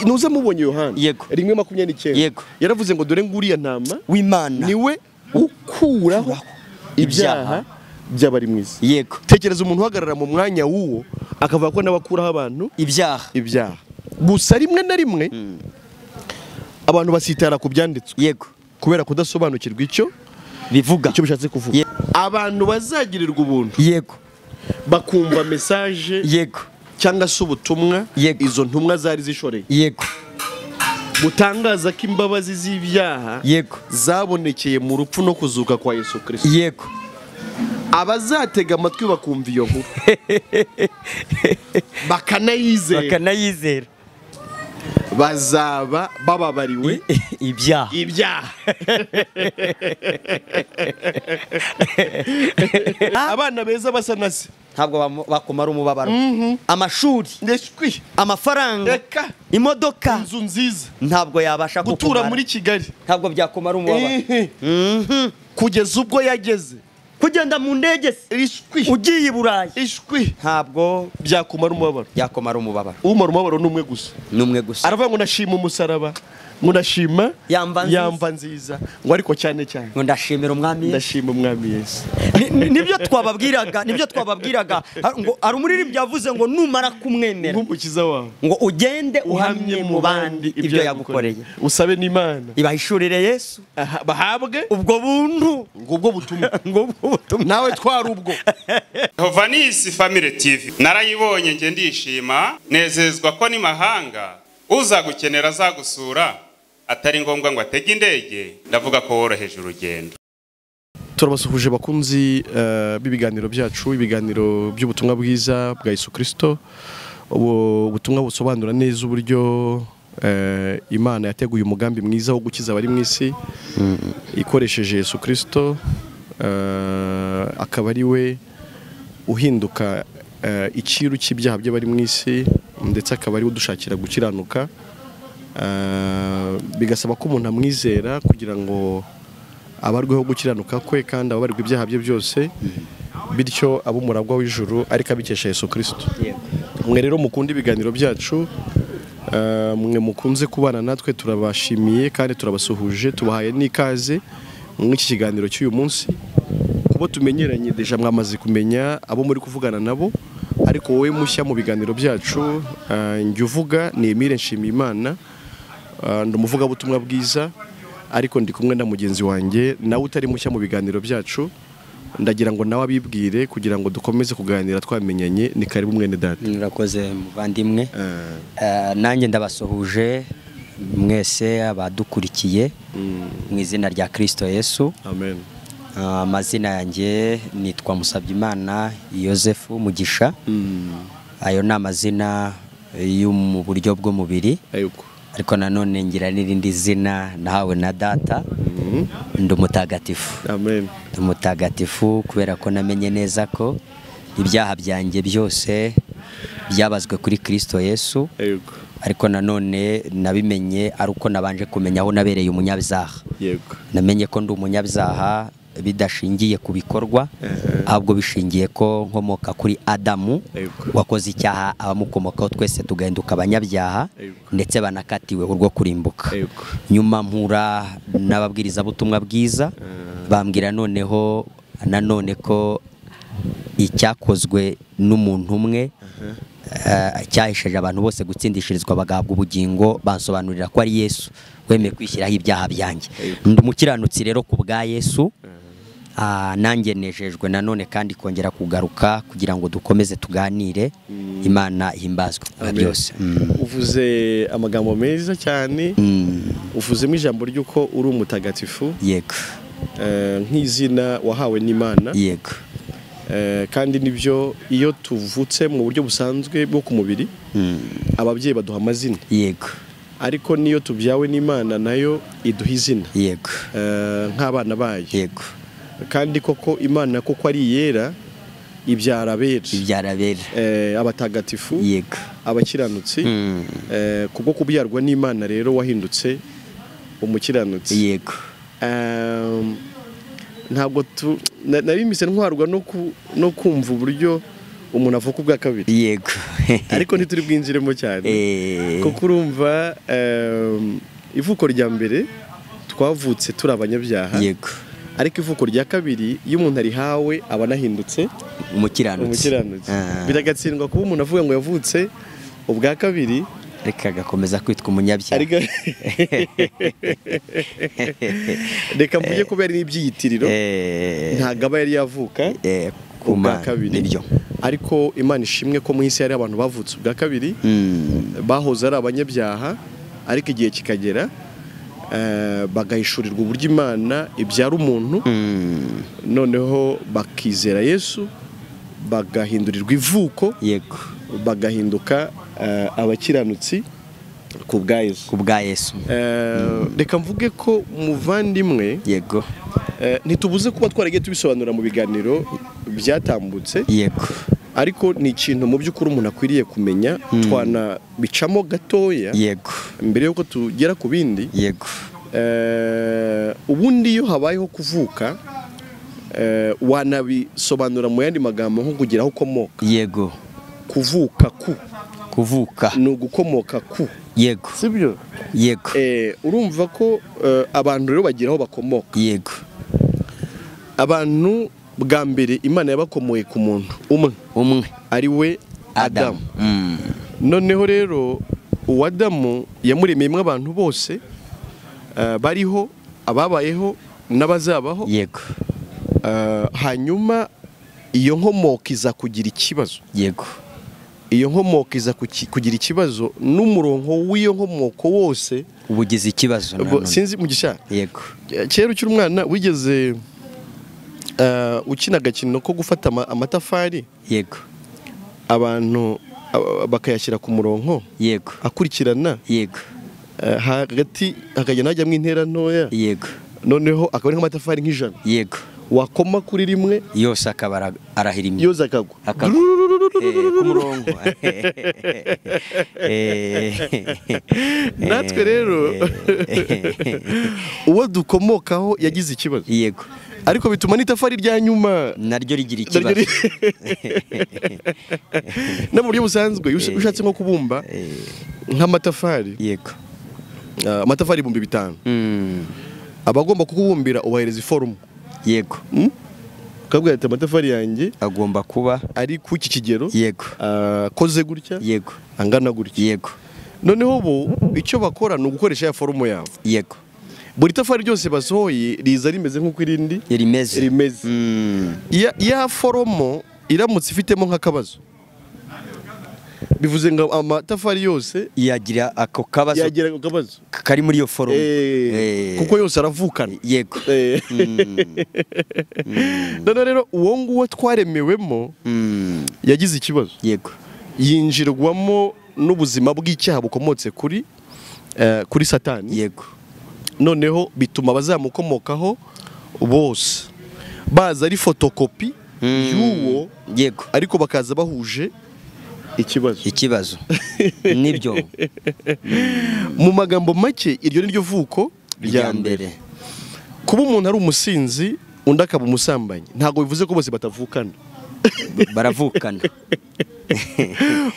Nuza mubonye Yohana Yego. 1:29 Yego. Yaravuze ngo dore nguriya ntama w'Imana niwe ukuraho ibyaha by'abari mu isi. Yego. Tekereza umuntu uhagarara mu mwanya w'uwo akavuga ko n'abakuraho abantu ibyaha. Ibyaha. Gusa rimwe na rimwe abantu basitara ku byanditswe. Yego. Kubera kudasobanukirwa icyo bivuga. Icyo bishatse kuvuga. Abantu bazagirirwa ubuntu. Yego. Bakumva message. Yego. Cyangwa se ubutumwa izo ntumwa zari zishoreye. Yego. Butangaza ko imbabazi z'ibyaha Yego. zabonekeye mu rupfu no kuzuka kwa Yesu Kristo. Yego. Abazatega amatwi bakumva iyo nkuru bakanayizera bazaba bababariwe ibyaha. Ibyaha. Abana beza basa na se ntabwo bakumara umubabaro. Amashuri, amafaranga, imodoka, inzu nziza ntabwo yabasha gutura muri Kigali, ntabwo byakumara umubabaro. Kugeza ubwo yageze kugenda mu ndege ugiye i Burayi, ntabwo byakumara umubabaro. Byakumara umubabaro. Umara umubabaro n'umwe gusa. N'umwe gusa. Aravuga ngo ndashima umusaraba, ngo ndashima yamba nziza, ngo ariko cyane cyane ngo ndashimira umwami Yesu. Ndashima umwami Yesu. Nibyo twababwiraga, nibyo twababwiraga ngo ari umuririmbyi yavuze ngo numara kumwemera nk'umukiza wawe ngo ugende uhamye mu bandi ibyo yagukoreye, usabe n'Imana ibahishurire Yesu, bahabwe ubwo buntu, ngubwo butumwa, ngubwo butumwa nawe twari ubwo. Hovanisi Family TV narayibonye nge ndishima, nezezwa ko ni mahanga uzagukenera azagusura atari ngombwa ngo atege indege, ndavuga ko woroheje urugendo. Turabasuhuje bakunzi b'ibiganiro byacu, ibiganiro by'ubutumwa bwiza bwa Yesu Kristo, ubutumwa busobanura neza uburyo Imana yateguye umugambi mwiza wo gukiza abari mu isi ikoresheje Yesu Kristo, akaba ari we uhinduka icyiru cy'ibyaha by'abari mu isi, ndetse akaba ari we udushakira gukiranuka. Bigasaba ko umuntu amwizera kugira ngo abarweho gukiranuka kwe kandi ababarwe ibyaha bye byose, bityo abo umuragwa w'ijuru ariko abikesha Yesu Kristo. Mwe rero mukunda ibiganiro byacu, mwe mukunze kubana natwe, turabashimiye kandi turabasuhuje, tubahaye n'ikaze muri iki kiganiro cy'uyu munsi. Kubo tumenyeranye deja mwamaze kumenya abo muri kuvugana nabo, ariko wowe mushya mu biganiro byacu, njye uvuga ni Emile Nshimiyimana, ndi umuvugabutumwa bwiza, ariko ndi kumwe na mugenzi wanjye nawe utari mushya mu biganiro byacu, ndagira ngo nawe abibwire kugira ngo dukomeze kuganira twamenyanye. Ni karibu mwene data. Murakoze muvandimwe. Nanjye ndabasuhuje mwese abadukurikiye mu izina rya Kristo Yesu. Amen. Amazina yanjye nitwa Musabyimana Yosefu Mugisha. Ayo ni amazina yo mu buryo bw'umubiri, ariko nanone ngira n'irindi zina nahawe na data, ndi umutagatifu. Amen. Ndi umutagatifu kubera ko namenye neza ko ibyaha byanjye byose byabazwe kuri Kristo Yesu. Ariko nanone nabimenye ari uko nabanje kumenya aho nabereye umunyabyaha. Yego. Namenye ko ndi umunyabyaha bidashingiye ku bikorwa, ahubwo bishingiye ko nkomoka kuri Adamu wakoze icyaha, abamukomokaho twese tugahinduka abanyabyaha ndetse banakatiwe urwo kurimbuka. Nyuma mpura n'ababwiriza butumwa bwiza, bambwira noneho nanone ko icyakozwe n'umuntu umwe cyahesheje abantu bose gutsindishirizwa bagahabwa ubugingo, bansobanurira ko ari Yesu wemeye kwishyiraho ibyaha byanjye. Ndi umukiranutsi rero ku bwa Yesu. Nanjye nejejwe nanone kandi kongera kugaruka kugira ngo dukomeze tuganire. Imana ihimbazwe byose. Uvuze amagambo meza cyane, uvuzemo ijambo ry'uko uri umutagatifu. Yego. Nk'izina wahawe n'Imana. Yego. Kandi nibyo, iyo tuvutse mu buryo busanzwe bwo ku mubiri, ababyeyi baduha amazina. Yego. Ariko niyo tubyawe n'Imana nayo iduha izina. Yego. Nk'abana bayo. Yego. Kandi koko Imana koko ari yera, ibyara abera. Ibyara abera. Abatagatifu. Yego. Abakiranutsi. Kubwo kubyarwa n'Imana rero wahindutse umukiranutsi. Yego. Ntabwo nari mise ntwarwa no kumva uburyo umuntu avuka ubwa kabiri. Yego. Ariko ntituri bwinjiremo cyane kuko urumva ivuko rya mbere twavutse turi abanyabyaha. Yego. Ariko ivuko rya kabiri iyo umuntu arihawe aba anahindutse umukiranutsi. Biragatsindwa kuba umuntu avuga ngo yavutse ubwa kabiri reka agakomeza kwitwa umunyabyaha. Reka mvuge ko bari n'ibyiyitiriro ntago aba yari yavuka ubwa kabiri. Ariko Imana ishimwe ko mu isi hari abantu bavutse ubwa kabiri bahoze ari abanyabyaha, ariko igihe kikagera bagahishurirwa uburyo Imana ibyara umuntu, noneho bakizera Yesu bagahindurirwa ivuko. Yego. Bagahinduka abakiranutsi ku bwa Yesu. Ku bwa Yesu. Reka mvuge ko muvandimwe. Yego. Ntitubuze kuba twaragiye tubisobanura mu biganiro byatambutse. Yego. Ariko ni ikintu mu by'ukuri umuntu akwiriye kumenya, twanabicamo gatoya. Yego. Mbere yuko tugera ku bindi. Yego. Ubundi iyo habayeho kuvuka wanabisobanura mu yandi magambo nko kugira aho ukomoka. Yego. Kuvuka ku. Kuvuka ni ugukomoka ku. Yego. Sibyo? Yego. Urumva ko abantu rero bagira aho bakomoka. Yego. Abantu bwa mbere Imana yabakomoye ku muntu umwe ari we Adamu. Noneho rero uwo Adamu yamuremeyemo abantu bose bariho, ababayeho n'abazabaho. Yego. Hanyuma iyo nkomoko iza kugira ikibazo. Yego. Iyo nkomoko iza kugira ikibazo n'umurongo w'iyo nkomoko wose ubugize ikibazo. Sinzi Mugisha. Yego. Kera ukiri umwana wigeze ukina agakino ko gufata amatafari. Yego. Abantu bakayashyira ku murongo. Yego. Akurikirana. Yego. Hagati hakagenda hajyamo intera ntoya. Yego. Noneho akaba ari nk'amatafari nk'ijana. Yego. Wakoma kuri rimwe yose akaba arahirimye, yose akagwa ku murongo. Natwe rero uwo dukomokaho yagize ikibazo. Yego. Ariko bituma n'itafari rya nyuma naryo rigira ikibazo. No mu buryo busanzwe ushatse nko kubumba nk'amatafari. Yego. Amatafari 5000 abagomba kukubumbira ubahereza iforumu. Yego. Ukabwira ati amatafari yanjye agomba kuba ari ku iki kigero. Yego. Akoze gutya. Yego. Angana gutya. Yego. Noneho bo icyo bakora ni ugukoresha ya forumu yabo. Yego. Buri tafari ryose basohoye riza rimeze nk'uko irindi rimeze. Ya foromo iramutse ifitemo nk'akabazo, bivuze ngo amatafari yose yagira ako kabazo, yagira ako kabazo kari muri iyo foromo, kuko yose aravukana. Yego. None rero uwo nguwo twaremewemo yagize ikibazo. Yego. Yinjirwamo n'ubuzima bw'icyaha bukomotse kuri Satani. Yego. Noneho bituma abazamukomokaho bose baza ari fotokopi y'uwo. Yego. Ariko bakaza bahuje ikibazo. Nibyo. Mu magambo make iryo ni ryo vuko rya mbere. Kuba umuntu ari umusinzi undi akaba umusambanyi ntago bivuze ko bose batavukana. Baravukana.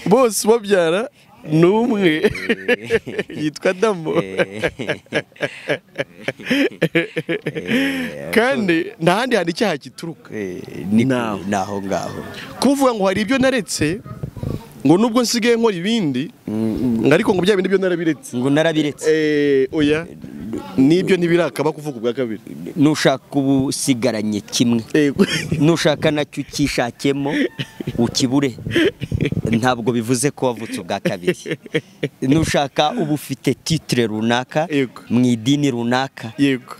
Bose babyara numwe yitwa Adamu. Kandi nta handi hantu icyaha gituruka, ni naho ngaho. Kuvuga ngo hari ibyo naretse ngo nubwo nsigaye nkora ibindi ariko ngo bya bindi byo narabiretse, ngo narabiretse, oya nibyo ntibirakaba kuvuga ubwa kabiri. Nushaka ubusigaranye kimwe, nushaka nacyo ukishakemo ukibure, ntabwo bivuze ko wavutse ubwa kabiri. Nushaka uba ufite titre runaka mu idini runaka, yego,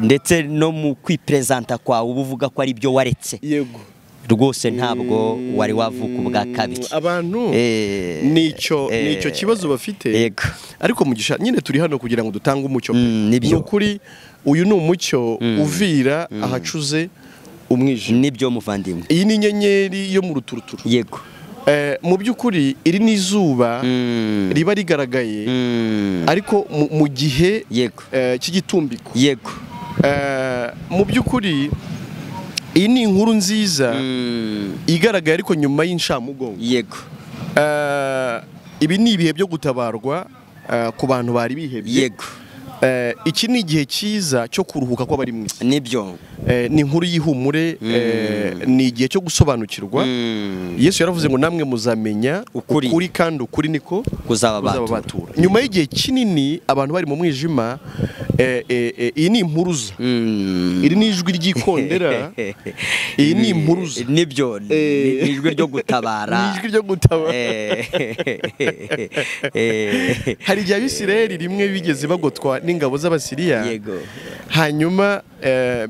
ndetse no mu kwipresenta kwawe uba uvuga ko ari byo waretse, yego, rwose ntabwo wari wavuka ubwa kabiri. Abantu nicyo kibazo bafite. Ariko Mugisha nyine turi hano kugira ngo dutange umucyo. Ni ukuri uyu ni umucyo uvira ahacuze umwijima. Nibyo muvandimwe. Iyi ni inyenyeri yo mu ruturuturu. Yego. Mu by'ukuri iri ni izuba riba rigaragaye ariko mu gihe cy'igitumbiko. Yego. Mu by'ukuri iyi ni inkuru nziza igaragaye ariko nyuma y'inshamugongo. Yego. Ibi ni ibihe byo gutabarwa ku bantu bari bihebye. Yego. Iki ni igihe cyiza cyo kuruhuka kw'abari mu isi. Nibyo. Ni inkuru y'ihumure, ni igihe cyo gusobanukirwa. Yesu yaravuze ngo namwe muzamenya ukuri kandi ukuri niko kuzababatura. Nyuma y'igihe kinini abantu bari mu mwijima, iyi ni impuruza. Iri ni ijwi ry'ikondera. Iyi ni impuruza. Nibyo, ni ijwi ryo gutabara. Ni ijwi ryo gutabara. Hari igihe Abisirayeli rimwe bigeze bagotwa n'ingabo z'Abasiriya. Yego. Hanyuma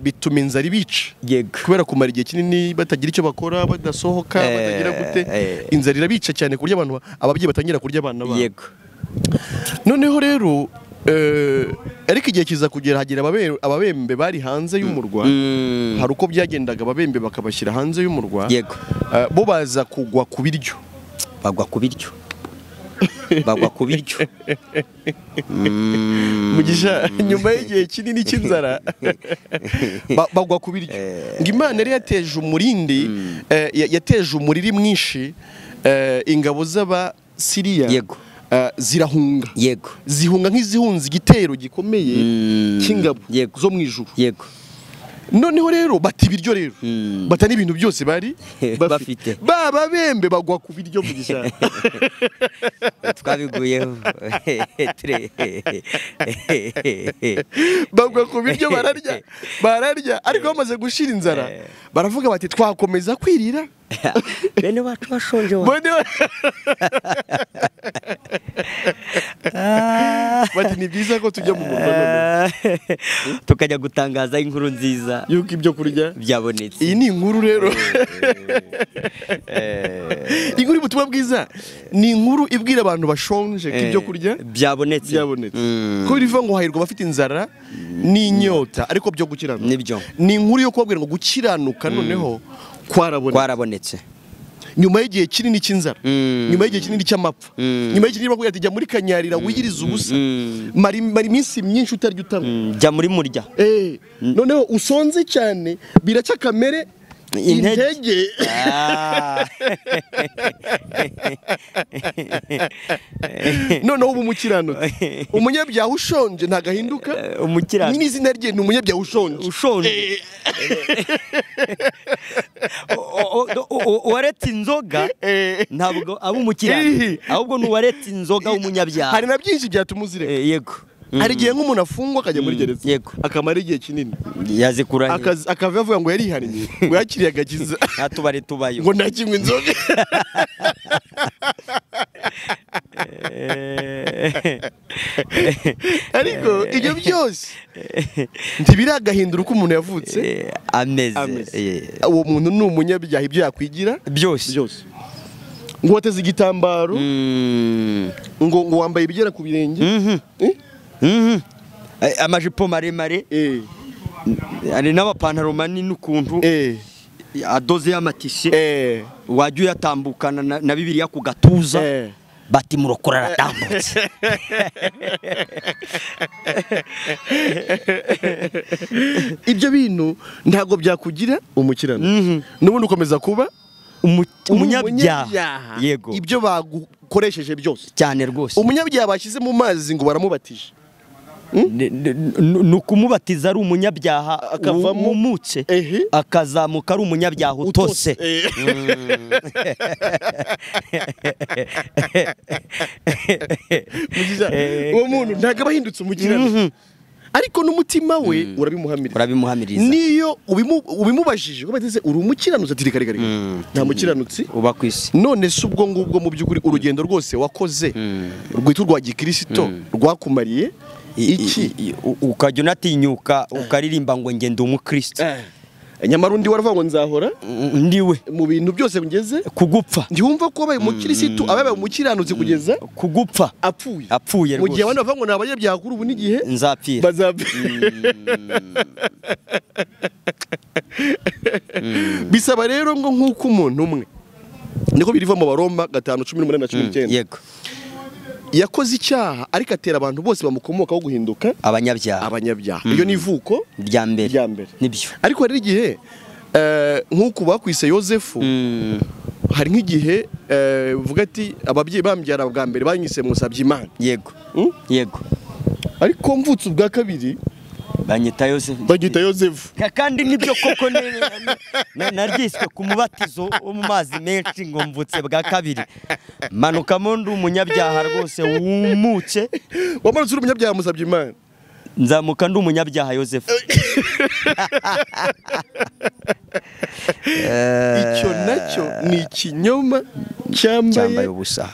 bituma inzara ibica. Yego. Kubera kumara igihe kinini batagira icyo bakora, badasohoka, batagira gute, inzara irabica cyane kurya abantu, ababyeyi batangira kurya abana babo. Yego. Noneho rero ariko igihe kiza kugera hagira ababembe bari hanze y'umurwa. Hari uko byagendaga ababembe bakabashyira hanze y'umurwa. Yego. Bo baza kugwa ku biryo. Bagwa ku biryo. Bagwa ku biryo. Mugisha nyuma y'igihe kinini cy'inzara bagwa ku biryo. Ngo Imana yari yateje umurindi, yateje umuriri mwinshi, ingabo z'Abasiriya. Yego. Zirahunga. Yego. Zihunga nk'izihunze igitero gikomeye cy'ingabo zo mu ijuru. Yego. Noneho rero bati ibiryo rero bata n'ibintu byose bari bafite. Baba bembe bagwa ku biryo Mugisha. Twabiguyeho. Bagwa ku biryo bararya. Bararya ariko bamaze gushira inzara baravuga bati twakomeza kwirira. Bene wacu bashonje wa. Bati ni byiza ko tujya mu murwa none. Tukajya gutangaza inkuru nziza yuko ibyo kurya byabonetse. Iyi ni inkuru rero. Inkuru y'ubutumwa bwiza ni inkuru ibwira abantu bashonje ko ibyo kurya byabonetse. Byabonetse. Ko bivuga ngo hahirwa abafite inzara n'inyota ariko byo gukiranuka. Nibyo. Ni inkuru yo kubabwira ngo gukiranuka noneho kwarabonetse. Nyuma y'igihe kinini cy'inzara, nyuma y'igihe kinini cy'amapfa, nyuma y'igihe kinini bakubwira ati jya muri kanyarira wigirize ubusa, mara iminsi myinshi utarya utanywa, jya muri murya, noneho usonze cyane biraca kamere intege. Noneho ubu umukiranutsi, umunyabyaha ushonje ntagahinduka umukiranutsi, n'izina rye ni umunyabyaha ushonje. Ushonje. Uwaretse inzoga ntabwo aba umukiranutsi, ahubwo ni uwaretse inzoga w'umunyabyaha. Hari na byinshi byatuma uzireka. Yego. Hari igihe nk'umuntu afungwa akajya muri gereza akamara igihe kinini yazikura akava avuga ngo yarihannye ngo yakiriye agakiza nta tubari tubayo ngo nta kimwe inzoga. Ariko ibyo byose ntibiragahindura uko umuntu yavutse ameze. Uwo muntu ni umunyabyaha ibyo yakwigira byose. Ngo wateze igitambaro, ngo wambaye ibigera ku birenge, amajipo maremare, ari n'amapantaro manini ukuntu adoze y'amatise, wajya uyatambukana na Bibiliya ku gatuza, bati murokora aratambutse. Ibyo bintu ntabwo byakugira umukiranutsi, n'ubundi ukomeza kuba umunyabyaha. Yego. Ibyo bagukoresheje byose cyane rwose. Umunyabyaha bashyize mu mazi ngo baramubatije, ni ukumubatiza ari umunyabyaha akavamo umutse, akazamuka ari umunyabyaha utose. Uwo muntu ntabwo aba ahindutse umukiranutsi, ariko n'umutima we urabimuhamiriza. Niyo ubimubajije ko bateze uri umukiranutsi ati reka reka nta mukiranutsi uba ku isi. None se ubwo ngubwo mu by'ukuri urugendo rwose wakoze rwitwa rwa gikristo rwakumariye iki? Ukajya unatinyuka ukaririmba ngo nge ndi umukristo, nyamara undi waravuga ngo nzahora ndiwe mu bintu byose ngeze kugupfa. Ntiwumva ko abaye umukirisitu abaye umukiranutsi kugeza kugupfa apfuye. Apfuye rwose. Mu gihe abandi bavuga ngo ni abanyabyaha kuri ubu n'igihe nzapfira bazapfira. Bisaba rero ngo nk'uko umuntu umwe, niko biriva mu Baroma 5:18 na 19. Yego. Yakoze icyaha ariko atera abantu bose bamukomokaho guhinduka abanyabyaha. Abanyabyaha. Iyo ni ivuko rya mbere. Nibyo. Ariko hari igihe Nk'uko bakwise Yozefu, hari nk'igihe uvuga ati ababyeyi bambyara bwa mbere banyise Musabyimana. Yego. Yego. Ariko mvutse ubwa kabiri banyita Yozefu. Banyita Yozefu. Kandi nibyo koko naryiswe ku mubatizo wo mu mazi menshi ngo mvutse bwa kabiri. Manukamo ndi umunyabyaha rwose wumutse. Wamanutse uri umunyabyaha Musabyimana. Nzamuka ndi umunyabyaha Yozefu. Icyo nacyo ni ikinyoma cyambaye ubusa.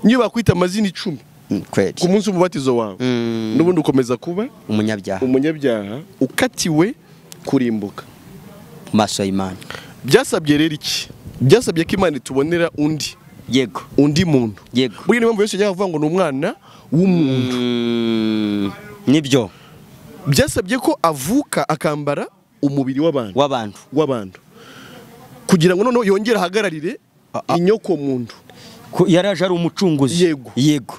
Niyo bakwita amazina 10 ku munsi w'umubatizo wawe, n'ubundi ukomeza kuba umunyabyaha. Umunyabyaha ukatiwe kurimbuka maso y'Imana. Byasabye rero iki? Byasabye ko Imana itubonera undi. Yego. Undi muntu. Yego. Buriya niyo mpamvu Yesu yajyaga avuga ngo ni umwana w'umuntu. Nibyo. Byasabye ko avuka akambara umubiri w'abantu. W'abantu. Kugira ngo noneho yongere ahagararire inyoko muntu. Yaraje ari umucunguzi. Yego. Yego.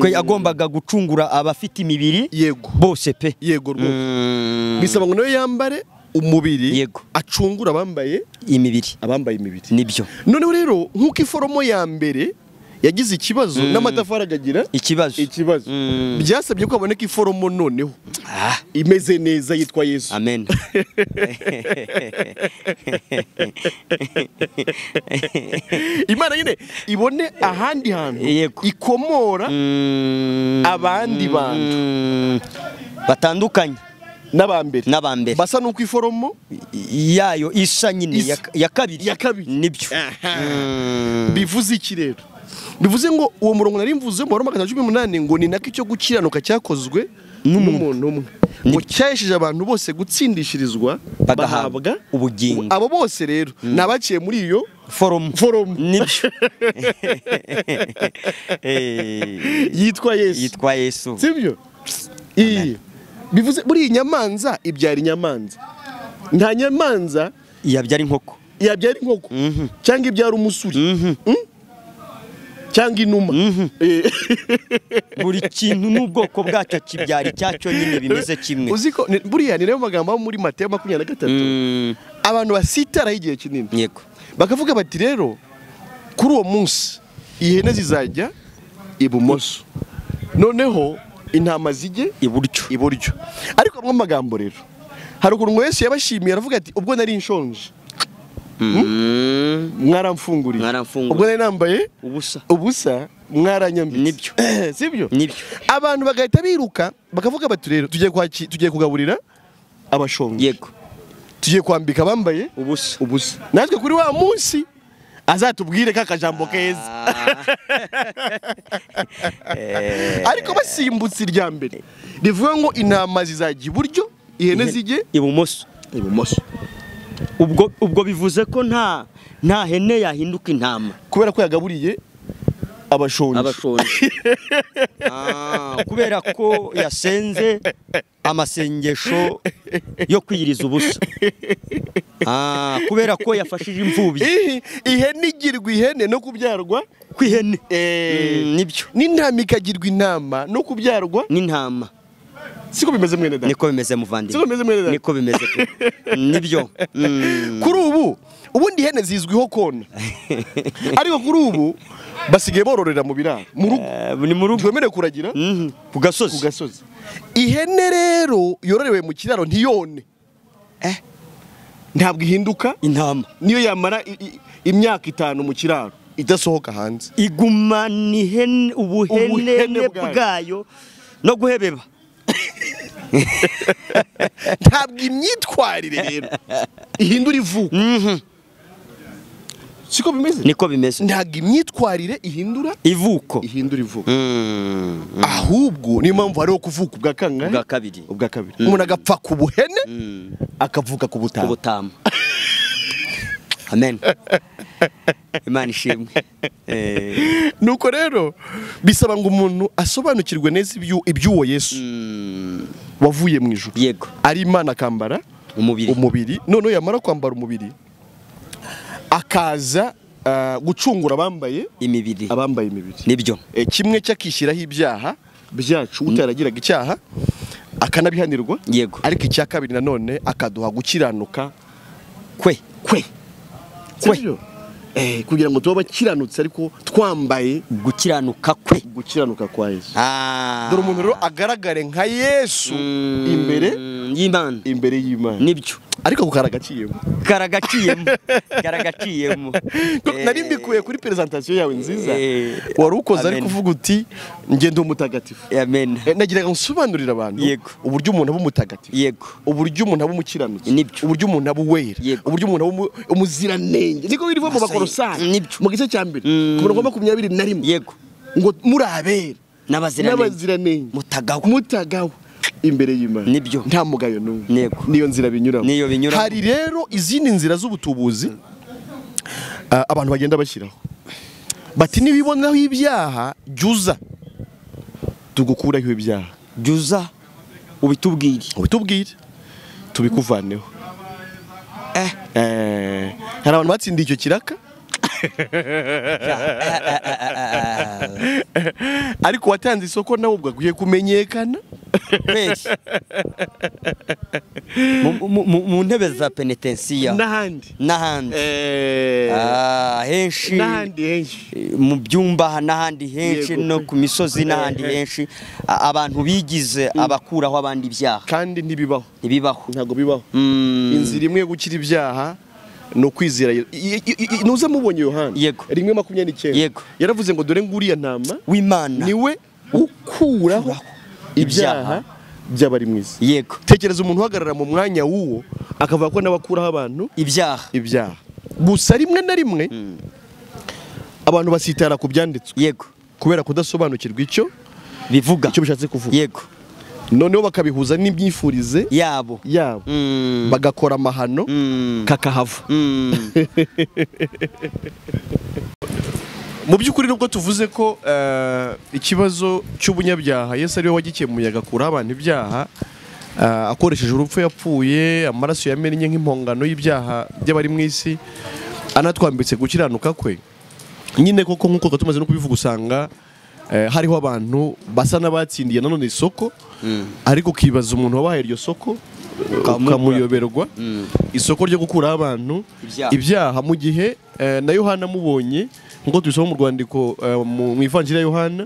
Ko yagombaga gucungura abafite imibiri. Yego. Bose pe. Yego rwose. Bisaba ngo nawe yambare umubiri. Yego. Acungura abambaye imibiri. Abambaye imibiri. Nibyo. Noneho rero nkuko iforomo ya mbere yagize ikibazo n'amatafari akagira ikibazo. Ikibazo. Byasabye ko aboneka iforomo noneho imeze neza yitwa Yesu. Amen. Imana nyine ibone ahandi hantu ikomora abandi bantu batandukanye n'abambere basa nuko iforomo yayo isa nyine ya kabiri. Nibyo. Bivuze iki rero? Bivuze ngo uwo murongo nari mvuze mu Roma 5:18 ngo ni nako icyo gukiranuka cyakozwe n'umuntu umwe, ngo cyahesheje abantu bose gutsindishirizwa bahabwa ubugingo. Abo bose rero nabaciye muri iyo foromo. Nibyo. Yitwa Yesu. Yitwa Yesu. Sibyo? Bivuze muri iyi nyamanza ibyara inyamanza. Nta nyamanza yabyara inkoko. Yabyara inkoko cyangwa ibyara umusuri. Cyangwa inuma. Buri kintu n'ubwoko bwacyo kibyara icyacyo nyine bimeze kimwe. Uziko buriya ni nayo magambo muri Mateyo 23 abantu basitaraho igihe kinini. Yego. Bakavuga bati rero kuri uwo munsi ihene zizajya ibumoso, noneho intama zijye iburyo. Ariko amwe magambo rero hari ukuntu Yesu yabashimiye aravuga ati ubwo nari nshonje mwaramfunguriye, ubwo nari nambaye ubusa mwaranyambitse. Nibyo. Sibyo? Nibyo. Abantu bagahita biruka bakavuga bati rero tugiye kugaburira abashonje. Yego. Tugiye kwambika abambaye ubusa. Natwe kuri wa munsi azatubwire ka kajambo keza. Ariko basimbutse irya mbere rivuga ngo intama zizajya iburyo ihene zijye ibumoso. Ibumoso. Ubwo bivuze ko nta hene yahinduka intama kubera ko yagaburiye abashonje. Kubera ko yasenze amasengesho yo kwiyiriza ubusa. Kubera ko yafashije imfubyi. Ihene igirwa ihene no kubyarwa kw'ihene. Nibyo. N'intama ikagirwa intama no kubyarwa n'intama. Siko bimeze mwene data. Niko bimeze muvandimwe. Siko bimeze mwene data. Niko bimeze. Nibyo. Kuri ubu ubundi ihene zizwiho kona. Ariko kuri ubu basigaye bororera mu biraro. Mu rugo. Ni mu rugo. Twemerewe kuragira ku gasozi. Ku gasozi. Ihene rero yororewe mu kiraro ntiyone. Ntabwo ihinduka intama. Niyo yamara imyaka 5 mu kiraro idasohoka hanze. Igumana ihene ubuhene bwayo no guhebeba. Ntabwo imyitwarire rero ihindura ivuko. Siko bimeze? Niko bimeze. Ntabwo imyitwarire ihindura ivuko. Ihindura ivuko. Ahubwo niyo mpamvu hariho kuvuka ubwa kangahe? Ubwa kabiri. Ubwa kabiri. Umuntu agapfa ku buhene akavuka ku butama. Ubutama. Amen. Imana ishimwe. Nuko rero bisaba ngo umuntu asobanukirwe neza iby'uwo Yesu wavuye mu ijuru. Yego. Ari Imana akambara umubiri. Noneho yamara kwambara umubiri akaza gucungura abambaye imibiri. Abambaye imibiri. Nibyo. Kimwe cyakishyiraho ibyaha byacu utaragiraga icyaha akanabihanirwa. Yego. Ariko icya kabiri nanone akaduha gukiranuka Kwe kwe kwe kugira ngo tube abakiranutsi ariko twambaye gukiranuka kwe, gukiranuka kwa Yesu. Dore umuntu rero agaragare nka Yesu imbere y'Imana, imbere y'Imana. Nibyo. Ariko ako karagaciyemo, karagaciyemo, karagaciyemo. Nari mbikuye kuri presentation yawe nziza wari ukoze ari kuvuga uti nge ndi umutagatifu. Amen. Nagiraga nsobanurira abantu uburyo umuntu aba umutagatifu, yego, uburyo umuntu aba umukiranutsi, uburyo umuntu aba uwera, uburyo umuntu aba umuziranenge. Niko birivo mu Bakolosayi mu gice cya mbere ku murongo wa 21, yego, ngo muri abera n'abaziranenge mutagawe imbere y'Imana. Nibyo. Nta mugayo n'umwe. Niyo nzira binyuramo. Hari rero izindi nzira z'ubutubuzi abantu bagenda bashyiraho bati nibibonaho ibyaha jyuza tugukuraho ibyaha, jyuza ubitubwire, ubitubwire tubikuvaneho. Hari abantu batsindiye icyo kiraka ariko watanze isoko nawe ubwo agiye kumenyekana mu ntebe za penetensiya n'ahandi n'ahandi henshi n'ahandi henshi, mu byumba n'ahandi henshi, no ku misozi n'ahandi henshi, abantu bigize abakuraho abandi ibyaha kandi ntibibaho, ntibibaho, ntabwo bibaho. Inzira imwe yo gukira ibyaha no kwizera. Nuza mubonye Yohana 1:29 yaravuze ngo dore nguriya ntama w'Imana niwe ukuraho ibyaha by'abari mu isi. Yego. Tekereza umuntu uhagarara mu mwanya w'uwo akavuga ko n'abakuraho abantu ibyaha, ibyaha. Gusa rimwe na rimwe abantu basitara ku byanditswe, yego, kubera kudasobanukirwa icyo bivuga, icyo bishatse kuvuga, yego, noneho bakabihuza n'imyifurize yabo, bagakora amahano kakahava. Mu by'ukuri nubwo tuvuze ko ikibazo cy'ubunyabyaha Yesu ariwe wagikemuye agakura abantu ibyaha akoresheje urupfu yapfuye, amaraso yamennye nk'impongano y'ibyaha by'abari mu isi, anatwambitse gukiranuka kwe nyine. Koko nk'uko tumaze no kubivuga usanga hariho abantu basa n'abatsindiye nanone isoko, ariko ukibaza umuntu wabahaye iryo soko ukamuyoberwa. Isoko ryo gukuraho abantu ibyaha mu gihe na Yohana mubonye nkuko tubisoma mu rwandiko mu Ivanjiri ya Yohana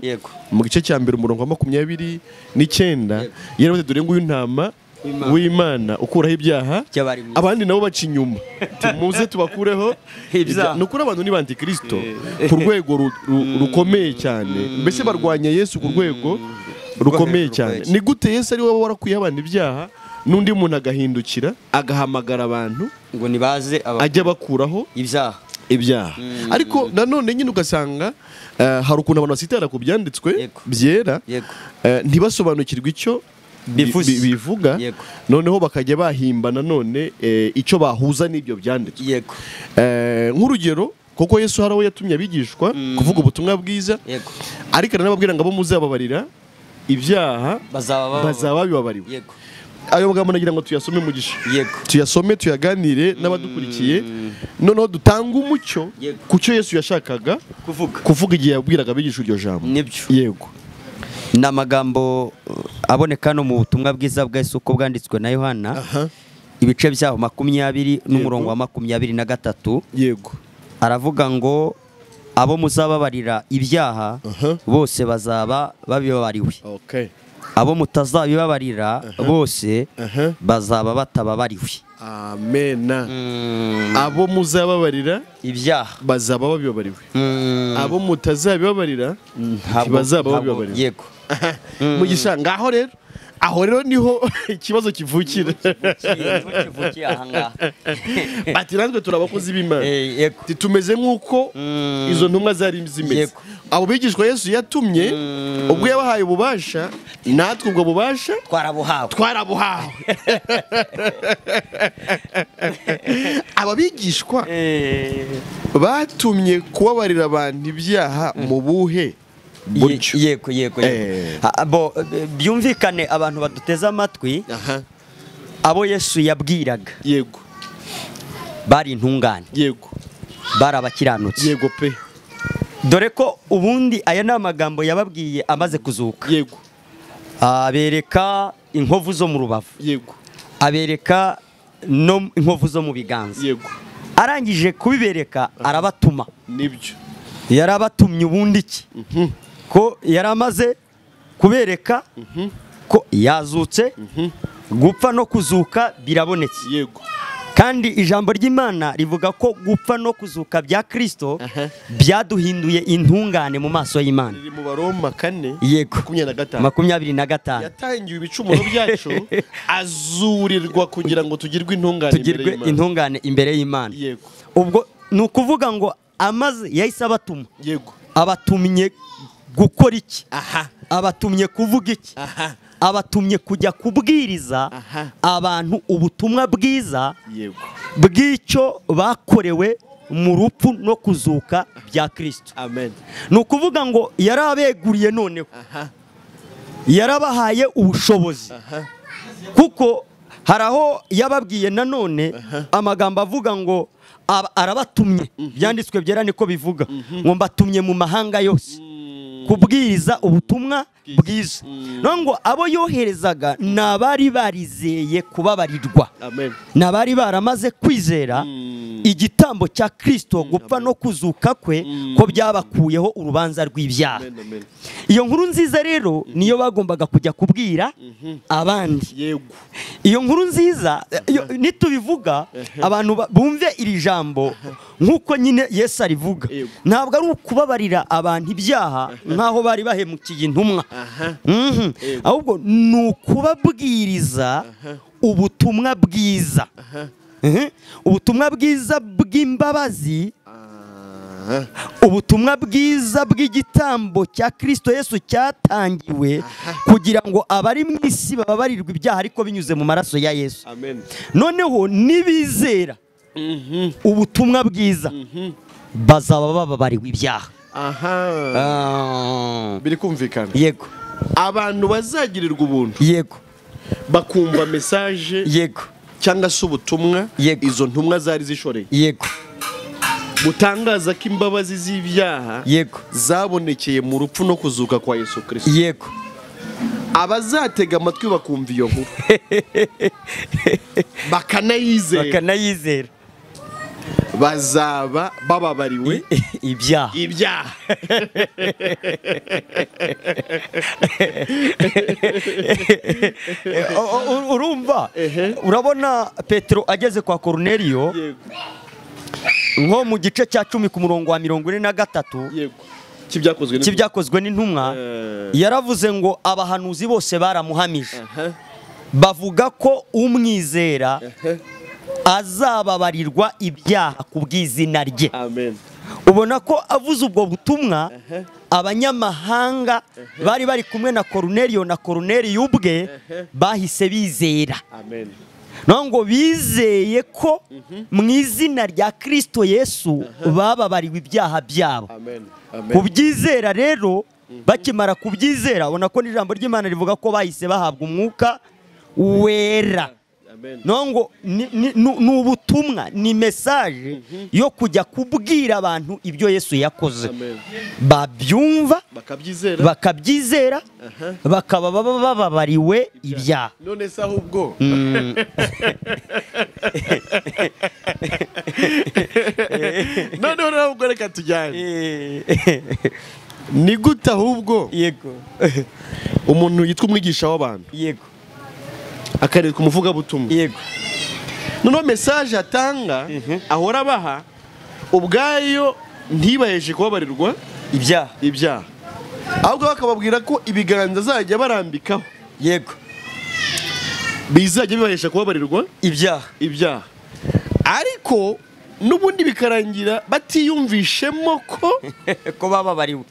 mu gice cya mbere umurongo wa 29, yaravuze dore nguyu ntama w'Imana ukuraho ibyaha, abandi nabo baca inyuma tumuze tubakureho ibyaha. Nukuri abantu ni bantikristo ku rwego rukomeye cyane, mbese barwanya Yesu ku rwego rukomeye cyane. Ni gute Yesu ari we warakuye abantu ibyaha n'undi muntu agahindukira agahamagara abantu ngo nibaze ajya bakuraho ibyaha, ibyaha. Ariko nanone nyine ugasanga hari ukuntu abantu basitara ku byanditswe byera ntibasobanukirwe icyo bivuga, noneho bakajya bahimba nanone icyo bahuza n'ibyo byanditswe. Nk'urugero kuko Yesu hari aho yatumye abigishwa kuvuga ubutumwa bwiza, ariko aranababwira ngo abo muzababarira ibyaha bazaba bibabariwe. Ayo magambo nagira ngo tuyasome Mugisha, tuyasome tuyaganire n'abadukurikiye, noneho dutanga umucyo ku cyo Yesu yashakaga kuvuga igihe yabwiraga abigishwa iryo jambo. Nibyo. Yego. Ni amagambo aboneka no mu butumwa bwiza bwa Yesu uko bwanditswe na Yohana, ibice byaho 20 n'umurongo wa 23. Yego. Aravuga ngo abo muzababarira ibyaha bose bazaba babibabariwe. Okay. Abo mutazabibabarira bose bazaba batababariwe. Amena. Abo muzababarira ibyaha bazaba babibabariwe. Abo mutazabibabarira ntibazaba babibabariwe. Yego. Mugisha ngaho rero, aho rero niho ikibazo kivukira. Kivukiye aha ngaha. Bati natwe turabakozi b'Imana. Tumeze nk'uko izo ntumwa zari zimeze. Abo bigishwa Yesu yatumye ubwo yabahaye ububasha, natwe ubwo bubasha twarabuhawe. Twarabuhawe. Aba bigishwa batumye kubabarira abantu ibyaha mu buhe buryo? Yego, yego. Bo byumvikane abantu baduteze amatwi, abo Yesu yabwiraga, yego, bari intungane, yego, bari abakiranutsi, yego pe. Dore ko ubundi aya ni amagambo yababwiye amaze kuzuka, yego, abereka inkovu zo mu rubavu, yego, abereka no inkovu zo mu biganza. Yego. Arangije kubibereka arabatuma. Nibyo. Yarabatumye ubundi iki? Ko yaramaze kubereka ko yazutse, gupfa no kuzuka birabonetse. Yego. Kandi ijambo ry'Imana rivuga ko gupfa no kuzuka bya Kristo byaduhinduye intungane mu maso y'Imana. Riri mu Baroma 4. Yego. 25. 25. Yatangiwe ibicumuro byacu azurirwa kugira ngo tugirwe intungane imbere y'Imana. Tugirwe intungane imbere y'Imana. Yego. Ubwo nukuvuga ngo amaze yahise abatuma. Yego. Abatumye gukora iki? Aha. Abatumye kuvuga iki? Aha. Abatumye kujya kubwiriza abantu ubutumwa bwiza. Yego. Bw'icyo bakorewe mu rupfu no kuzuka bya Kristo. Amen. Nukuvuga ngo yarabeguriye noneho. Aha. Yarabahaye ubushobozi. Aha. Kuko haraho yababwiye nanone amagambo avuga ngo arabatumye. Byanditswe byera niko bivuga. Ngo mbatumye mu mahanga yose kubwiriza ubutumwa bwiza. Nongo abo yoherezaga nabari barizeye kubabarirwa. Amen. Nabari baramaze kwizera igitambo cya Kristo gupfa no kuzuka kwe ko byabakuyeho urubanza rw'ibyaha. Iyo nkuru nziza rero niyo bagombaga kujya kubwira abandi. Yego. Iyo nkuru nziza nitubivuga abantu bumve iri jambo nkuko nyine Yesu arivuga. Ntabwo ari ukubabarira abantu ibyaha nkaho bari bahemukiye intumwa. Ahubwo nukubabwiriza ubutumwa bwiza. Ubutumwa bwiza bw'imbabazi, ubutumwa bwiza bw'igitambo cya Kristo Yesu cyatangiwe kugira ngo abari mu isi bababarirwe ibyaha ariko binyuze mu maraso ya Yesu. Amen. Noneho nibizera ubutumwa bwiza bazaba bababariwe ibyaha. Aha. Biri kumvikana. Yego. Abantu bazagirirwa ubuntu. Yego. Bakumva message. Yego. Cyangwa se ubutumwa izo ntumwa zari zishoreye. Yego. Butangaza ko imbabazi z'ibyaha Yego. zabonekeye mu rupfu no kuzuka kwa Yesu Kristo. Yego. Abazatega amatwi bakumva iyo nkuru bakanayizera bazaba bababariwe ibyaha. Ibyaha. Urumva urabona Petero ageze kwa Cornelio nko mu gice cya 10 ku murongo wa 43. Yego. Kibyakozwe n'intumwa yaravuze ngo abahanuzi bose baramuhamije bavuga ko umwizera azababarirwa ibyaha ku bw'izina rye. Amen. Ubona ko avuze ubwo butumwa abanyamahanga bari bari kumwe na Cornelio na Cornelio ubwe bahise bizera. Amen. Nongo bizeye ko mu izina rya Kristo Yesu bababariwe ibyaha byabo. Amen. Amen. Kubyizera rero bakimara kubyizera ubona ko n'ijambo ry'Imana rivuga ko bahise bahabwa umwuka wera. Nongo ni ubutumwa, ni message yo kujya kubwira abantu ibyo Yesu yakoze. Babyumva bakabyizera bakaba bababariwe ibyaha. None se ahubwo none ahubwo reka tujyane. Ni gute ahubwo? Yego. Umuntu yitwa umwigisha w'abantu. Yego. Akarerwa umuvuga butumwa. Yego. Noneho message atanga ahora abaha ubwayo ntibaheje kubabarirwa ibyaha. Ahubwo bakababwira ko ibiganza azajya barambikaho. Yego. Bizajya bibahesha kubabarirwa ibyaha. Ariko nubundi bikarangira batiyumvishemo ko ko bababariwe.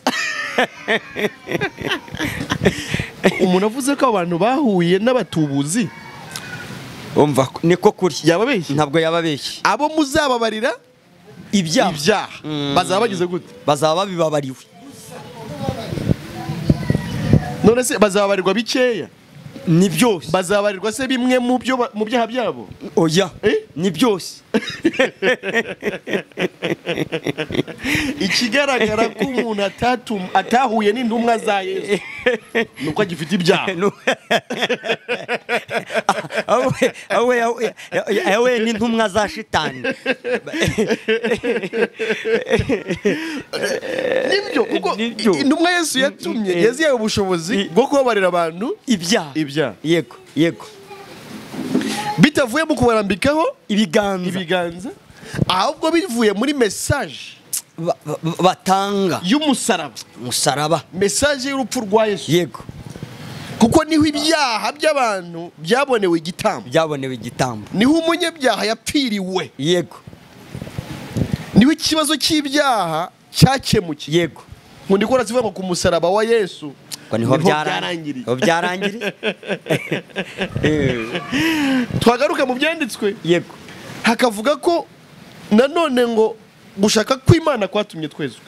Umuntu avuze ko abantu bahuye n'abatubuzi umva niko kuri yababeshye. Ntabwo yababeshye. Abo muzababarira ibyaha bazaba bagize gute? Bazaba babibabariwe. None se bazababarirwa bikeya? Ni byose. Bazabarirwa se bimwe mu byo mu byaha byabo? Oya. Ni byose. Ikigaragara ko umuntu atahuye n'intumwa za Yesu nuko agifite ibyaha. Awe n'intumwa za shitani. Nibyo, kuko intumwa Yesu yatumye yazihaye ubushobozi bwo kubabarira abantu ibyaha. Yego, yego. Bitavuye mu kubarambikaho ibiganza, ahubwo bivuye muri message batanga y'umusaraba, message y'urupfu rwa Yesu. Yego, kuko niho ibyaha by'abantu byabonewe igitambo, niho umunyabyaha yapfiriwe. Yego, niho ikibazo cy'ibyaha cyakemukiye. Yego, ngo ndikora zivuga ngo ku musaraba wa Yesu niho byarangiriye. Twagaruka mu byanditswe. Yego, hakavuga ko nanone ngo gushaka kw'Imana kwatumye twezwa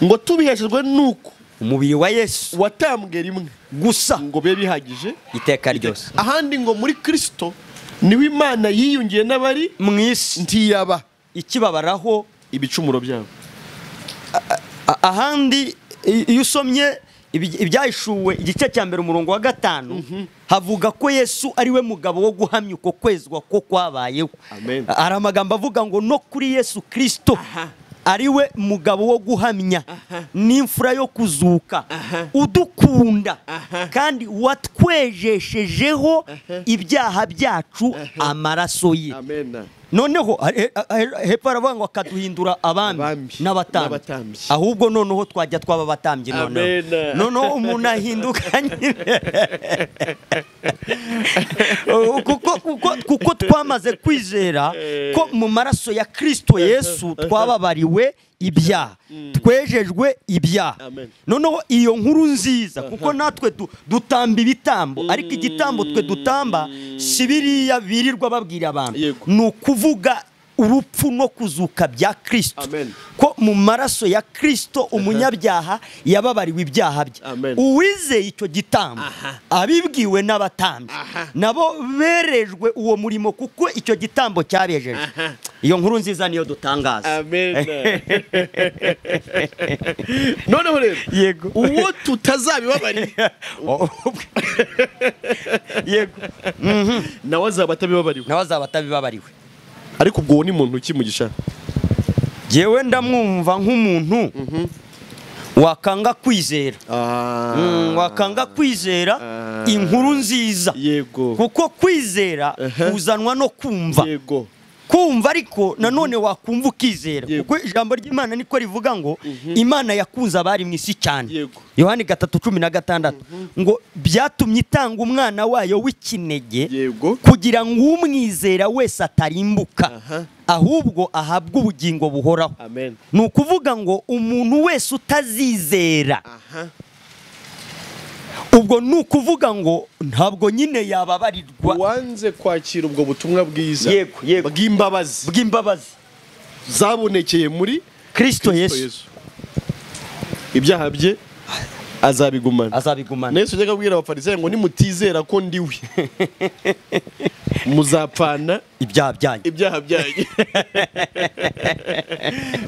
ngo tubiheshejwe nuko umubiri wa Yesu watambwe rimwe gusa ngo bibe bihagije iteka ryose. Ahandi ngo muri Kristo niho Imana yiyungiye n'abari mu isi, ntiyaba ikibabaraho ibicumuro byabo. Ahandi iyo usomye ibyahishuwe igice cya mbere umurongo wa 5 havuga ko Yesu ari we mugabo wo guhamya uko kwezwa ko kwabayeho. Hari amagambo avuga ngo no kuri Yesu Kristo ari we mugabo wo guhamya n'imfura yo kuzuka, udukunda kandi watwejeshejeho ibyaha byacu amaraso ye. Noneho hepfo aravuga ngo akaduhindura abami n'abatambyi. Ahubwo noneho twajya twaba abatambyi. Noneho umuntu ahinduka kuko twamaze kwizera ko mu maraso ya Kristo Yesu twababariwe ibyaha, twejejwe ibyaha. Noneho iyo nkuru nziza, kuko natwe dutamba ibitambo, ariko igitambo twe dutamba si biriya birirwa babwira abantu, ni ukuvuga urupfu no kuzuka bya Kristo, ko mu maraso ya Kristo umunyabyaha yababariwe ibyaha bye. Uwizeye icyo gitambo abibwiwe n'abatambyi nabo berejwe uwo murimo, kuko icyo gitambo cyabejeje. Iyo nkuru nziza niyo dutangaza. Amen. Noneho rero, yego, uwo tutazabibabariye, yego, nawe azaba atabibabaririwe. Ariko ubwo ni muntu ki Mugisha? Jewe ndamwumva nk'umuntu wakanga kwizera. Wakanga kwizera inkuru nziza. Yego. Kuko kwizera uzanwa no kumva. Yego. Kumva ariko nanone wakumva ukizera. Kuko ijambo ry'Imana niko rivuga ngo Imana yakunze abari mu isi cyane. Yohani 3:16 ngo byatumye itanga umwana wayo w'ikinege kugira ngo umwizera wese atarimbuka ahubwo ahabwe ubugingo buhoraho. Ni ukuvuga ngo umuntu wese utazizera, ubwo ni ukuvuga ngo ntabwo nyine yababarirwa. Wanze kwakira ubwo butumwa bwiza bw'imbabazi zabonekeye muri Kristo Yesu, ibyaha bye azabigumana. Yesu yajyaga abwira abafarisayo ngo nimutizera ko ndiwe muzapfana ibyaha byanyu.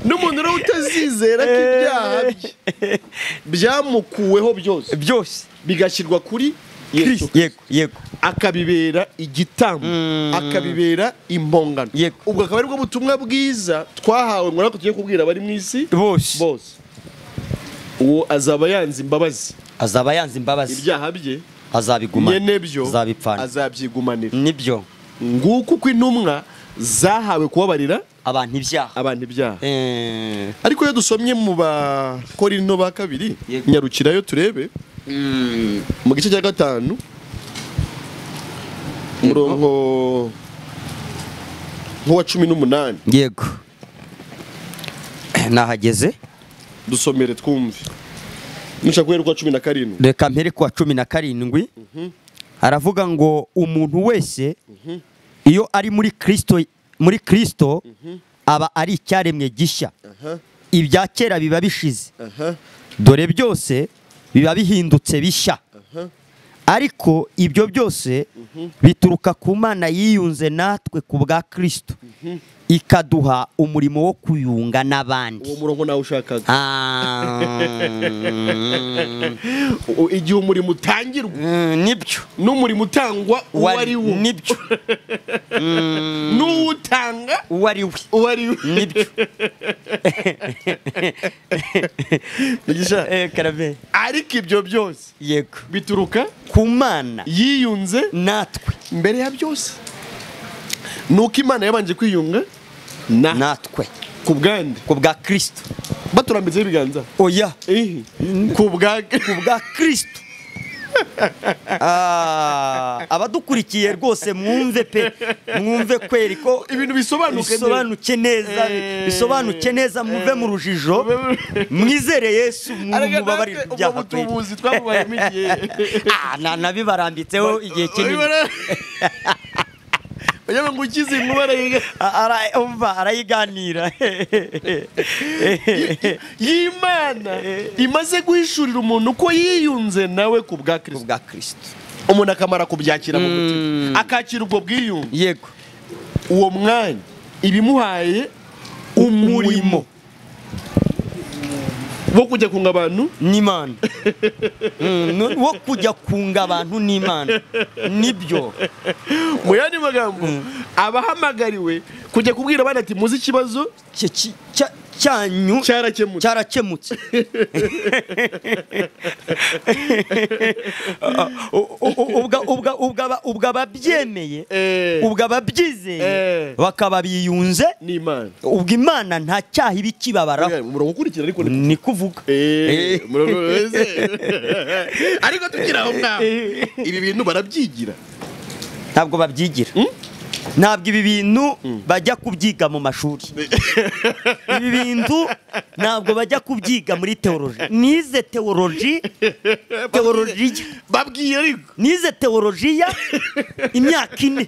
N'umuntu rero utazizera ko ibyaha bye byamukuweho byose bigashyirwa kuri Yesu, yego, akabibera igitambo, akabibera impongano. Ubwo akaba aribwo butumwa bwiza twahawe ngo natwe tugiye kubwira abari mu isi bose. Uwo azaba yanze imbabazi, ibyaha bye azabigumana, nyene byo azabyigumanira. Nibyo, nguko uko intumwa zahawe kubabarira abantu ibyaha. Ariko iyo dusomye mu Bakorinto ba kabiri, nyarukirayo turebe mu gice cya 5 umurongo nk'uwa 18. Yego, nahageze. Dusomere twumve. Nushaka guhera kwa 17. Reka mpere kwa 17. Aravuga ngo umuntu wese iyo ari muri Kristo aba ari icyaremwe gishya, ibya kera biba bishize, dore byose biba bihindutse bishya. Ariko ibyo byose bituruka ku Mana yiyunze natwe ku bwa Kristo, ikaduha umurimo wo kuyunga n'abandi. Uwo murongo nawe ushakaga. Igihe umurimo utangirwa nibyo, n'umurimo utangwa uwo ari wo nibyo, n'uwutanga uwo ari we uwo ari we nibyo. Mugisha, Karabe. Ariko ibyo byose yego bituruka ku Mana yiyunze natwe mbere ya byose. Nuko Imana yabanje kwiyunga natwe ku bwande, ku bwa Kristo. Baturambitseho ibiganza? Oya, ku bwa Kristo. Abadukurikiye rwose mwumve pe, mwumve kweri ko ibintu bisobanuke neza, bisobanuke neza, muve mu rujijo, mwizere Yesu, mubabarire ibyaha. Ubutubuzi twabubayemo igihe. Nabibarambitseho igihe kinini. Bajya ngo ukize inkuba umva arayiganira. Y'Imana imaze guhishurira umuntu ko yiyunze nawe ku bwa Kristo. Ku bwa Kristo. Umuntu akamara kubyakira mu mutima, akakira ubwo bwiyunge. Yego. Uwo mwanya ibimuhaye umurimo wo kujya kunga abantu n'Imana. Wo kujya kunga abantu n'Imana nibyo. Mu yandi magambo, abahamagariwe kujya kubwira abana ati muzi ikibazo cyanyu cyarakemutse. Ubwo ababyemeye, ubwo ababyizeye bakaba biyunze n'Imana, ubwo Imana nta cyaha iba ikibabaraho. Umurongo ukurikira ariko ni kuvuga. Ariko tugira aho ngaho, ibi bintu barabyigira? Ntabwo babyigira. Ntabwo ibi bintu bajya kubyiga mu mashuri. Ibi bintu ntabwo bajya kubyiga muri teoloji. Nize teoloji, teolojiya babwiye ariko nize teolojiya imyaka 4,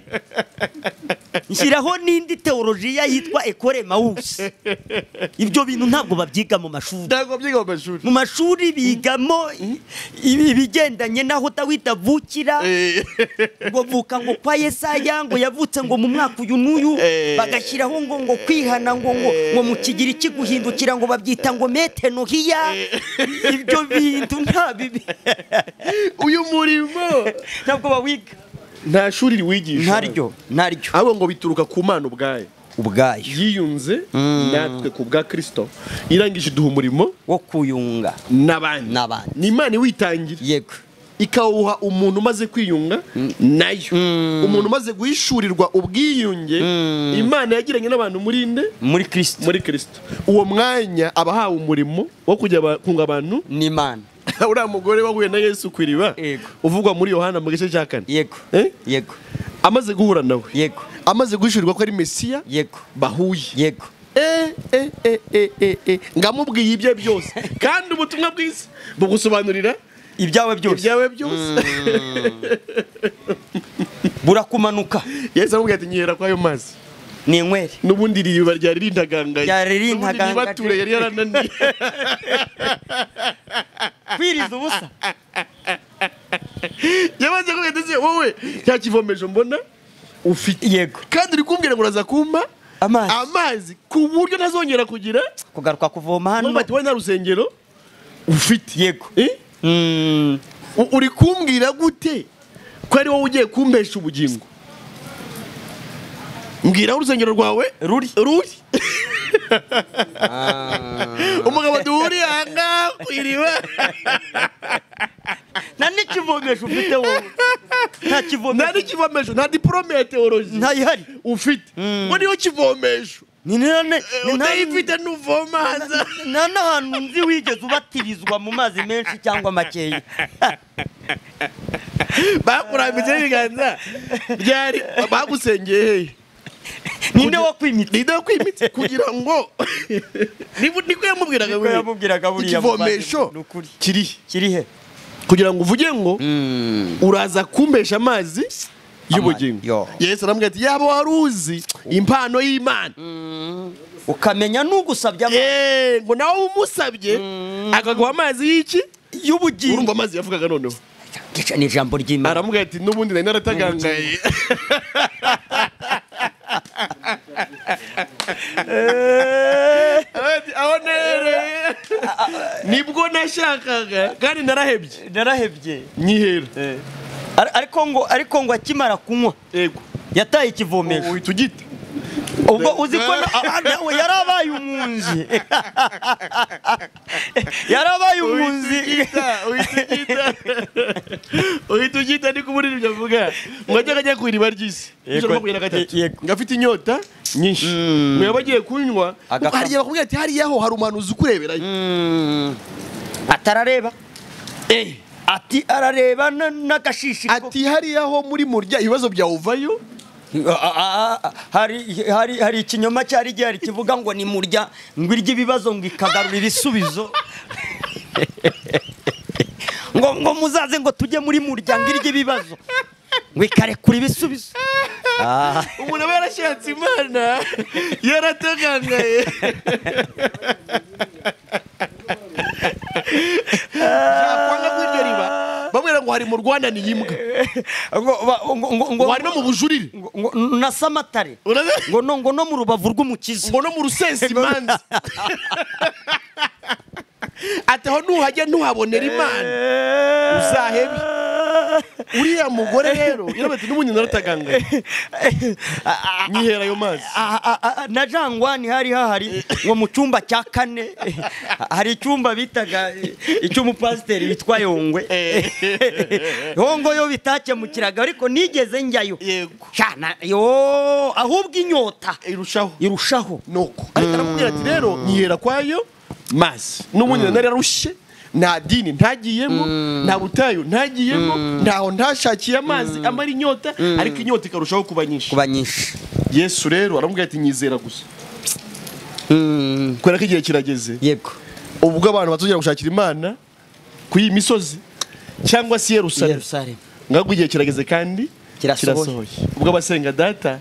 nshyiraho n'indi teolojiya yitwa Ecole Maus. Ibyo bintu ntabwo babyiga mu mashuri. Ntabwo babyiga mu mashuri. Mu mashuri bigamo ibigendanye n'aho Dawidi avukira, ngo vuka ngo kwa Yesaya, ngo yavutse ngo mu mwaka uyu n'uyu, bagashyiraho ngo ngo kwihana, ngo ngo ngo mu Kigiriki guhindukira ngo babyita ngo metenohiya. Ibyo bintu nta bibi. Uyu murimo ntabwo bawiga, nta shuri riwigisha, ntaryo ntaryo. Abo ngo bituruka ku Mana ubwayo yiyunze natwe ku bwa Kristo, irangije iduha umurimo wo kuyunga n'abandi. Ni Imana iwitangira, yego, ikawuha umuntu umaze kwiyunga nayo, umuntu umaze guhishurirwa ubwiyunge Imana yagiranye n'abantu muri nde? Muri Kristo. Muri Kristo. Uwo mwanya abahawe umurimo wo kujya kunga abantu n'Imana. Uriya mugore wahuye na Yesu ku iriba uvugwa muri Yohana mu gice cya 4. Yego. Yego. Amaze guhura nawe. Yego. Amaze guhishurirwa ko ari Mesiya. Yego. Bahuye. Yego. Ngamubwiye ibye byose, kandi ubutumwa bwiza bugusobanurira ibyawe byose. Ibyawe byose. Burakumanuka. Yesu amubwira ati nyihera kwayo mazi ni inywere. N'ubundi iriba ryari rindagangaye. Ryari rindagangaye. Nibature yari yarananiye. Kwiriza ubusa. Yabanze kubwira ati wowe cya kivomesho mbona ufite. Yego. Kandi uri kumbwira ngo uraza kumpa amazi ku buryo ntazongera kugira kugaruka kuvoma hano. Bati wowe nta rusengero ufite. Yego. Uri kumbwira gute ko ari wowe ugiye kumpesha ubugingo? Mbwira urusengero rwawe ruri. Umugabo duhuriye aha ngaha ku iriba. Nta n'ikivomesho ufite wowe. Nta kivomesho. Nta n'ikivomesho, nta diplome ya teoloji ntayihari ufite. Ngo niyo kivomesho. Utayifite nuvoma haza. Nta n'ahantu nzi wigeze ubatirizwa mu mazi menshi cyangwa makeya. Bakurambitseho ibiganza byari bagusengeye hehe? Ninde wakwimitse? Ninde wakwimitse kugira ngo niko yamubwiraga buriya ikivomesho kiri he? Kugira ngo uvuge ngo uraza kumpesha amazi y'ubugingo. Yesu aramubwira ati yaba wari uzi impano y'Imana ukamenya n'ugusabye amazi, ngo nawe umusabye akaguha amazi y'iki? Y'ubugingo. Urumva amazi yavugaga noneho Ni ijambo ry'Imana. Aramubwira ati n'ubundi nari naratagangaye. Aho nereye nibwo nashakaga kandi narahebye nyihera. Ariko ngo akimara kunywa, yego, yataye ikivomesho. Uhita ugita. Ubwo uzi ko nawe yarabaye umwunzi. Yarabaye umwunzi. Uhita ugita ni kumuri ibyo avuga. Ngo ajya ku iriba ry'isi. Ijoro 23. Ngafite inyota nyinshi. Ngo yabagiye kunywa, hariya bakubwira ati hariya ho hari umuhanuzi ukureberayo. Atarareba. Ati arareba n'agashishi. Ati hariya ho muri murya ibibazo byawuvayo. Hari ikinyoma cyari gihari kivuga ngo ni murya ngo irye ibibazo ngo ikagarura ibisubizo. Ngo muzaze ngo tujye muri murya ngo irye ibibazo ngo ikarekura ibisubizo. Umuntu aba yarashatse Imana yaratagangaye. Yakwanga kwiryo riba bamwira ngo hari mu Rwanda ni imbwa, ngo hari no mu bujurire, ngo na Samatare, ngo no mu rubavu rw'umukiza, ngo no mu rusensi imanza. Ati aho nuhajya ntuhabonera Imana uzahebe. Uriya mugore rero yarabati n'ubundi naratagangaye nyihera ayo mazi. Na Jangwani hari hahari ngo mu cyumba cya kane hari icyumba bitaga icy'umupasiteri witwa Yongwe. Yongo yo bitakemukiraga ariko nigeze njyayo. Yego. Cyana yo ahubwo inyota irushaho nuko. Ariko aramubwira ati rero nyihera kwayo mazi n'ubundi nararushe, nta dini ntagiyemo, nta butayu ntagiyemo, ntaho ntashakiye amazi amara inyota, ariko inyota ikarushaho kuba nyinshi. Yesu rero aramubwira ati nyizera gusa. Kubera ko igihe kirageze. Yego. Ubwo abantu batuzongera gushakira Imana ku iyi misozi cyangwa se Yerusalemu. Ngabwo igihe kirageze kandi kirasohoye. Ubwo abasenga data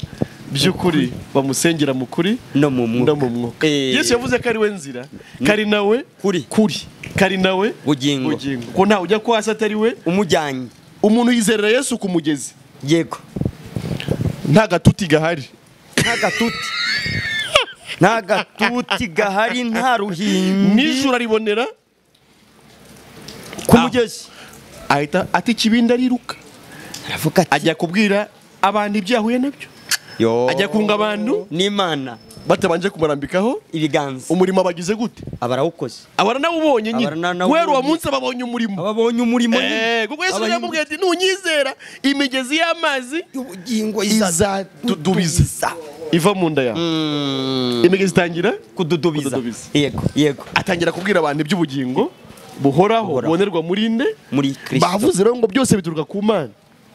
by'ukuri bamusengera mu kuri no mu mwuka. Yesu yavuze ko ari we nzira, kari nawe kuri, kari nawe bugingo. Ko nta ujya kwasa atari we umujyanye. Umuntu yizerera Yesu ku mugezi. Yego. Nta gatuti gahari. Nta gatuti gahari, nta ruhimbi. Nijoro aribonera ku mugezi. Ahita ati ikibindi ariruka. Aravuga ati ajya kubwira abantu ibyo yahuye nabyo. Ajya kunga abantu n'Imana batabanje kumurambikaho ibiganza. Umurimo bagize gute? Abarawukoze. Abaranawubonye nyine. Guhera uwo munsi ababonye umurimo. Ababonye umurimo nyine. Kuko Yesu yamubwiye ati nunyizera imigezi y'amazi y'ubugingo izadudubiza iva mu nda yawe. Imigezi itangira kududubiza. Yego, yego. Atangira kubwira abantu iby'ubugingo buhoraho bubonerwa muri nde? Muri Kristo. Bavuze rero ngo byose bituruka ku Mana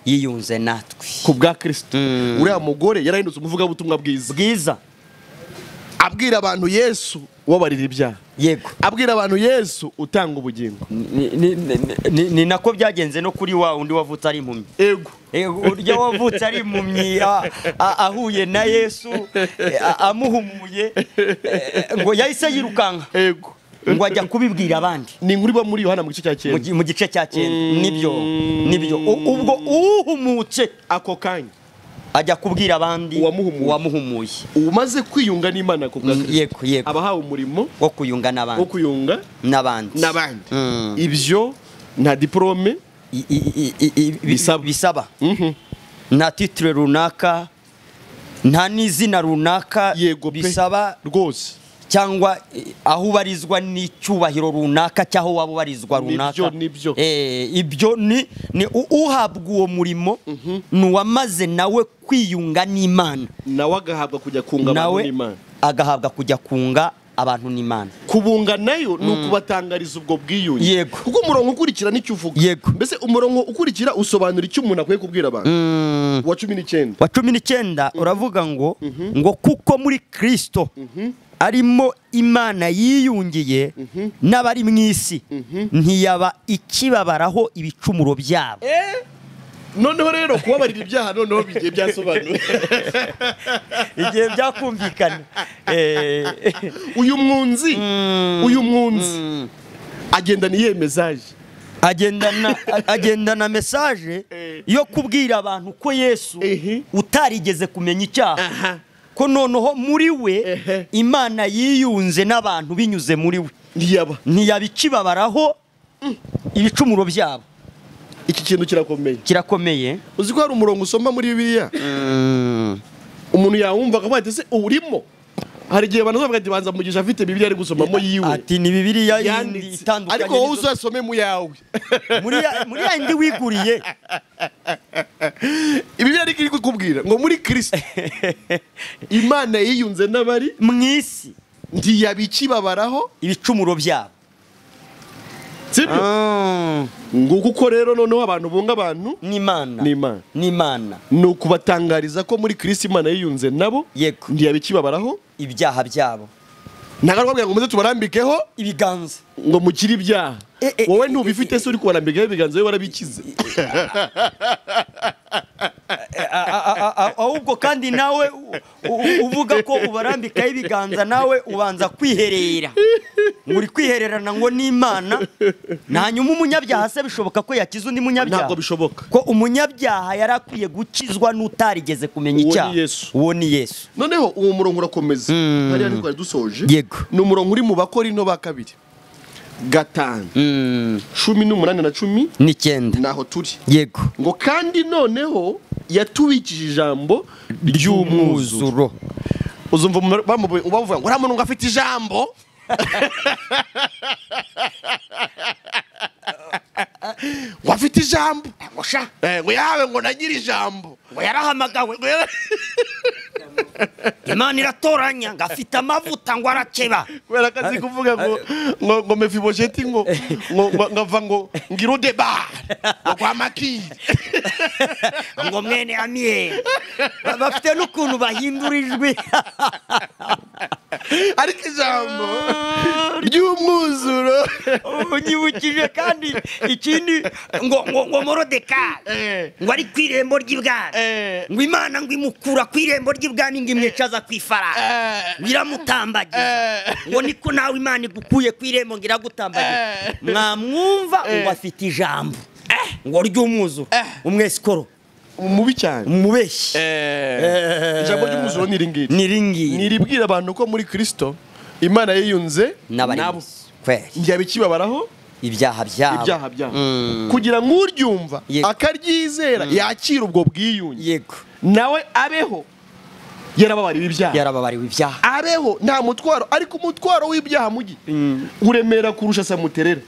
yiyunze natwe ku bwa Kristo. Uriya mugore yarahindutse umuvugabutumwa bwiza. Abwira abantu Yesu ubabarira ibyaha. Yego. Abwira abantu Yesu utanga ubugingo. Ni nako byagenze no kuri wa undi wavutse ari impumyi. Yego. Urya wavutse ari impumyi ahuye na Yesu amuhumuye ngo yahise yirukanka. Yego. Ngo ajya kubibwira abandi. Ni inkuru iba muri Yohana mu gice cya 9. Mu gice cya 9. Nibyo. Ubwo uhumutse ako kanya ajya kubwira abandi uwamuhumuye. Umaze kwiyunga n'Imana ku bwa Kristo. Yego, yego. Abahawe umurimo wo kuyunga n'abandi. Wo kuyunga n'abandi. Ibyo nta diplome bisaba. Nta titre runaka, nta n'izina runaka bisaba rwose. Cyangwa aho ubarizwa n'icyubahiro runaka cyaho waba ubarizwa runaka. Nibyo. Ibyo ni uhabwa uwo murimo nuwamaze nawe kwiyunga n'Imana. Nawe agahabwa kujya kunga abantu n'Imana. Agahabwa kujya kunga abantu n'Imana. Kubunga nayo ni ukubatangariza ubwo bwiyunge. Yego. Kuko umurongo ukurikira nicyo uvuga. Yego. Mbese umurongo ukurikira usobanura icyo umuntu akwiye kubwira abantu. Wa 19. Wa 19 uravuga ngo ngo kuko muri Kristo arimo Imana yiyungiye n'abari mu isi ntiyaba ikibabaraho ibicumuro byabo. Noneho rero kubabarira ibyaha noneho bigiye byasobanuwe. Igihe byakumvikana. Uyu mwunzi agendana iyihe message? Agendana message yo kubwira abantu ko Yesu utarigeze kumenya icyaha, ko noneho muri we Imana yiyunze n'abantu binyuze muri we, ntiyabikibabaraho ibicumuro byabo. Iki kintu kirakomeye, kirakomeye. Uzi ko hari umurongo usoma muri Bibiliya umuntu yawumva akavuga ati se urimo. Hari igihe abantu bavuga ati banza Mugisha afite Bibiliya ari gusomamo yiwe, ati ni Bibiliya yindi itandukanye, ariko wowe uzasome mu yawe, muri yindi wiguriye. Bibiliya iri kukubwira ngo muri Kristo Imana yiyunze n'abari mu isi, ntiyabikibabaraho ibicumuro byabo. Sibyo? Nguko uko rero noneho abantu bunga abantu n'Imana, n'Imana ni ukubatangariza ko muri Kristo Imana yiyunze nabo, ntiyabikibabaraho ibyaha byabo. Ntabwo ngo muze tubarambikeho ibiganza ngo mukire ibyaha. Wowe ntubifite se uri kubarambikaho ibiganza, wowe warabikize. Ahubwo kandi nawe uvuga ko ubarambikaho ibiganza, nawe ubanza kwiherera, ngo uri kwihererana ngo n'Imana. Hanyuma umunyabyaha se bishoboka ko yakiza undi munyabyaha? Ntabwo bishoboka, ko umunyabyaha yari akwiye gukizwa n'utarigeze kumenya icyaha, uwo ni Yesu. Noneho uwo murongo urakomeza, hariya twari dusoje. Ni umurongo uri mu Bakorinto ba kabiri 5 18 na 19, naho turi. Yego. Ngo kandi noneho yatubikije ijambo ry'umwuzuro. Uzumva bamuvuga ngo uriya muntu ngo afite ijambo. Ngo afite ijambo, ngo sha, ngo yawe ngo nagira ijambo, ngo yarahamagawe, Imana iratoranya, ngo afite amavuta, ngo arakeba. Kubera ko azi kuvuga ngo ngo Mefibosheti ngo ngava ngo ngirude ba ngo kwa Makiri, ngo mwene Amiyeli. Bafite n'ukuntu bahindura ijwi. Ariko ijambo ry'umwuzuro unyibukije kandi ikindi ngo ngo Morodekayi ngo ari ku irembo ry'ibwami, ngo Imana ngo imukura ku irembo ry'ibwami ngo imwicaza ku ifaranga, ngo iramutambagiza, ngo niko nawe Imana igukuye ku irembo ngo iragutambagiza. Mwamwumva ngo afite ijambo ngo ry'umwuzuro, umwesikoro mubi cyane, umubeshyi. Ijambo ry'umwuzuro ni ringiri, ni ribwira abantu ko muri Kristo Imana yiyunze nabo, ntiyabikibabaraho ibyaha byabo, kugira ngo uryumva akaryizera yakira ubwo bwiyunge, yego, nawe abeho yarababariwe ibyaha, yarababariwe ibyaha, abeho nta mutwaro. Ariko umutwaro w'ibyaha mugi uremera kurusha samuterera,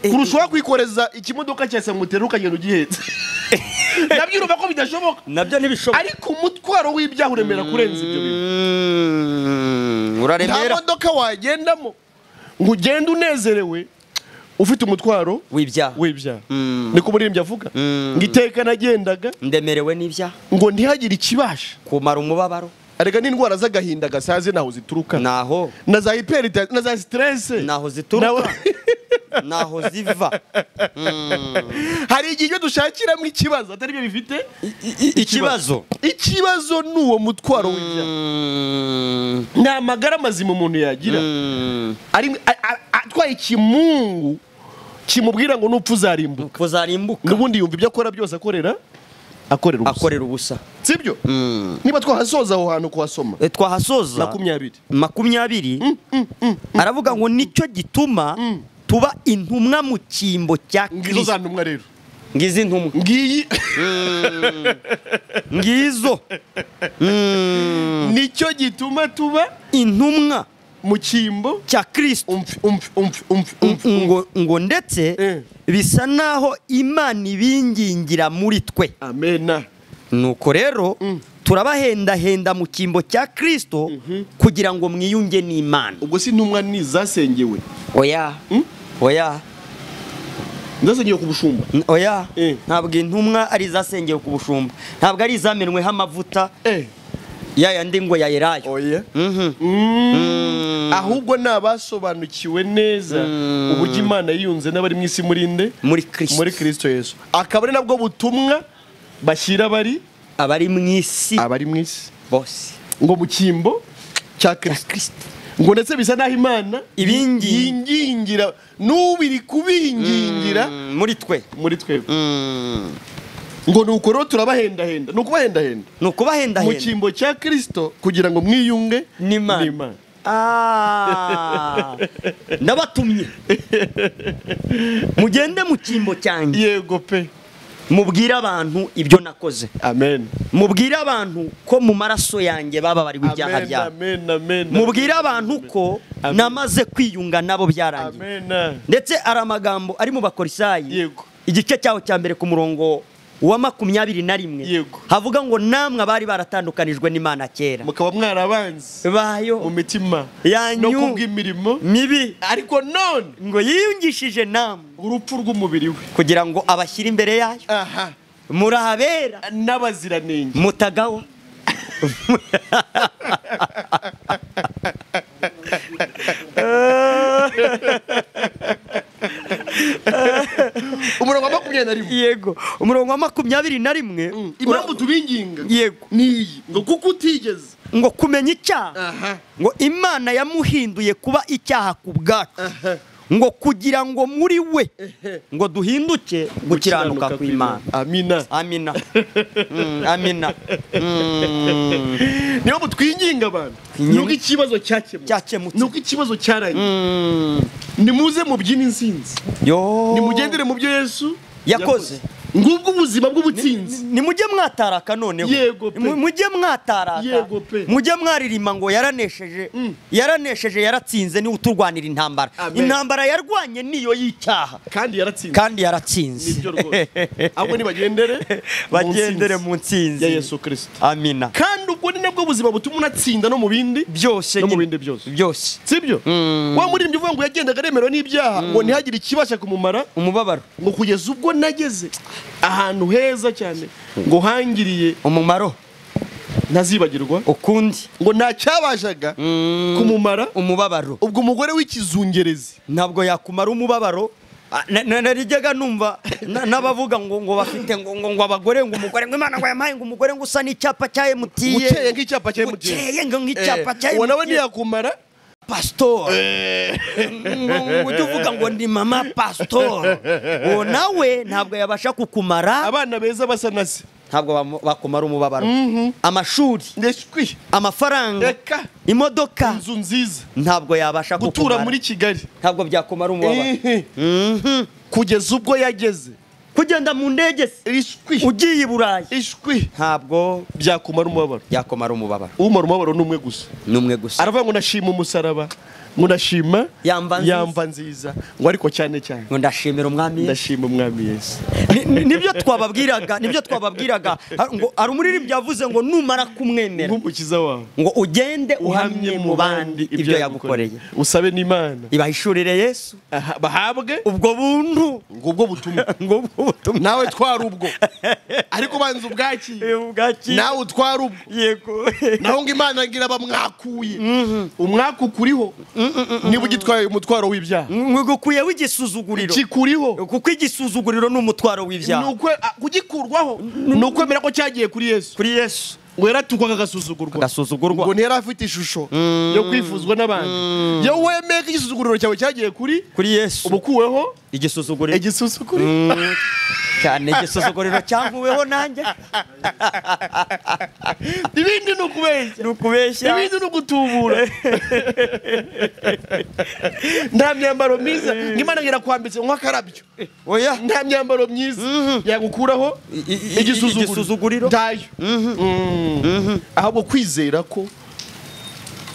kurusha wakwikoreza ikimodoka cya samuterera ukagenda ugihetse. Nabyo urumva ko bidashoboka, nabyo ntibishoboka. Ariko umutwaro w'ibyaha uremera kurenza ibyo bintu. Uraremera. Nta modoka wagendamo ngo ugende unezerewe ufite umutwaro w'ibyaha. Niko umuririmbyi avuga ngo iteka nagendaga ndemerewe n'ibyaha, ngo ntihagire ikibasha kumara umubabaro. Arega n'indwara z'agahinda gasaze naho zituruka, naho na za hypertension na za stress naho zituruka, naho ziva. Hari igihe ibyo dushakiramo ikibazo atari byo bifite ikibazo. Ikibazo ni uwo mutwaro w'ibyaha. Nta magara mazima umuntu yagira ari atwaye ikimungu kimubwira ngo nupfa uzarimbuka, n'ubundi yumva ibyo akora byose akorera ubusa. Sibyo? Niba twahasoza aho hantu kuhasoma, twahasoza 20 aravuga ngo nicyo gituma tuba intumwa mu cyimbo cya Kristo. Ngizo za ntumwa rero, ngizi ntumwa ngiyi, ngizo. Nicyo gituma tuba intumwa mu cyimbo cya Kristo. Ngo ndetse bisa naho Imana ibingingira muri twe. Amena. Nuko rero turabahendahenda mu cyimbo cya Kristo kugira ngo mwiyunge n'Imana. Ubwo si intumwa ni zasengewe? Oya. Oya. Zasengewe ku bushumba? Oya. Ntabwo intumwa ari zasengewe ku bushumba. Ntabwo ari zamenweho amavuta. Ya yandi ngo ya Elayo. Oya. Ahubwo nabasobanukiwe neza uburyo Imana yiyunze n'abari mu isi murinde muri Kristo Yesu. Akaba ari nabwo butumwa bashyira abari mu isi, abari mu isi bose, ngo mu cyimbo cya Kristo. Ngo ndetse bisa naho Imana yingingira n'ubiri kubingingira muri twe Ngo nuko rero turabahendahenda, ni ukubahendahenda, ni ukubahendahenda mu cyimbo cya Kristo kugira ngo mwiyunge n'Imana. Ndabatumye mugende mu cyimbo cyanjye. Yego pe. Mubwire abantu ibyo nakoze. Amen. Mubwire abantu ko mu maraso yanjye bababariwe ibyaha byabo. Amen, amen. Mubwire abantu ko namaze kwiyunga nabo byarangiye. Amen. Ndetse ari amagambo ari mu Bakorisayi. Yego. Igice cyaho cya mbere ku murongo wa 21. Yego. Havuga ngo namwe abari baratandukanijwe n'Imana kera, mukaba mwarabanze bayo mu mitima yanyu no kubw'imirimo mibi, ariko none ngo yiyungishije namwe urupfu rw'umubiri we kugira ngo abashyire imbere yayo. Aha. Murahabera n'abaziranenge mutagawa. Umurongo wa 21. Yego, umurongo wa 21. Impamvu tubinginga, yego, niyi ngo kuko utigeze ngo kumenya icyaha, ngo Imana yamuhinduye kuba icyaha ku bwacu, ngo kugira ngo muri we ngo duhinduke gukiranuka kw'Imana. Amina. Amina. Amina. Niyo mutwinginga abantu, nuko ikibazo cyakemutse, nuko ikibazo cyarangiye, nimuze mubyine insinzi, nimugendere mu byo Yesu yakoze. Ngubwo ubuzima bw'ubutsinzi. Nimujye mwataraka noneho. Yego pe. Mujye mwataraka. Yego pe. Mujye mwaririma ngo yaranesheje. Yaranesheje, yaratsinze, ni uturwanira intambara. Intambara yarwanye niyo y'icyaha. Kandi yaratsinze. Kandi yaratsinze. Nibyo rwose. Ahubwo nibagendere bagendere mu ntsinzi ya Yesu Kristo. Amina. Kandi ubwo ni nabwo buzima butuma unatsinda no mu bindi byose, no mu bindi byose. Byose. Sibyo? Wa muririmbyi uvuga ngo yagendaga aremerewe n'ibyaha, ngo ntihagire ikibasha kumumara umubabaro, ngo kugeza ubwo nageze ahantu heza cyane ngo hangiriye umumaro ntazibagirwa ukundi, ngo ntacyabashaga kumumara umubabaro. Ubwo umugore w'ikizungerezi ntabwo yakumara umubabaro. Narijyaga numva n'abavuga ngo ngo bafite ngo ngo abagore ngo umugore ngo Imana ngo yampaye ngo umugore ngo usa n'icyapa cya MTN, ukeye nk'icyapa cya MTN, ukeye ngo nk'icyapa cya MTN, uwo nawe ntiyakumara pastor. Ngo ujye uvuga ngo ndi mama pastor, uwo nawe ntabwo yabasha kukumara. Abana beza basa na se ntabwo bakumara umubabaro. Amashuri, amafaranga, imodoka, inzu nziza ntabwo yabasha kukumara. Gutura muri Kigali ntabwo byakumara umubabaro. Kugeza ubwo yageze kugenda mu ndege ugiye i Burayi, ishwi, ntabwo byakumara umubabaro. Byakumara umubabaro. Umara umubabaro ni umwe gusa, ni umwe gusa. Aravuga ngo ndashima umusaraba, ngo ndashima yamva nziza, ngo ariko cyane cyane ngo ndashimira umwami, ndashima umwami Yesu. Nibyo twababwiraga, nibyo twababwiraga. Ngo ari umuririmbyi yavuze ngo numara kumwemera nk'umukiza wawe, ngo ugende uhamye mu bandi ibyo yagukoreye, usabe n'Imana ibahishurire Yesu, bahabwe ubwo buntu, ngubwo butumwa, ngubwo butumwa. Nawe twara ubwo, ariko banza ubwakire, nawe utwara ubwo. Yego. Naho ngo Imana ngira bamwakuye, umwaku kuriho niba ugitwaye umutwaro w'ibyaha, ngukuyeho igisuzuguriro kikuriho, kuko igisuzuguriro ni umutwaro w'ibyaha. Nuko kugikurwaho ni ukwemera ko cyagiye kuri Yesu, kuri Yesu. Ngo yaratukwaga agasuzugurwa, agasuzugurwa, ngo ntiyari afite ishusho yo kwifuzwa n'abandi. Iyo wemeye ko igisuzuguriro cyawe cyagiye kuri Yesu, ubukuweho igisuzuguriro, igisuzuguriro cyane, igisuzuguriro cyankuweho nanjye. Ibindi ni ukubeshya, ni ukubeshya, ibindi ni ugutubura. Nta myambaro myiza Imana irakwambitse nk'akarabyo. Oya, nta myambaro myiza yagukuraho igisuzuguriro ntayo. Ahubwo kwizera ko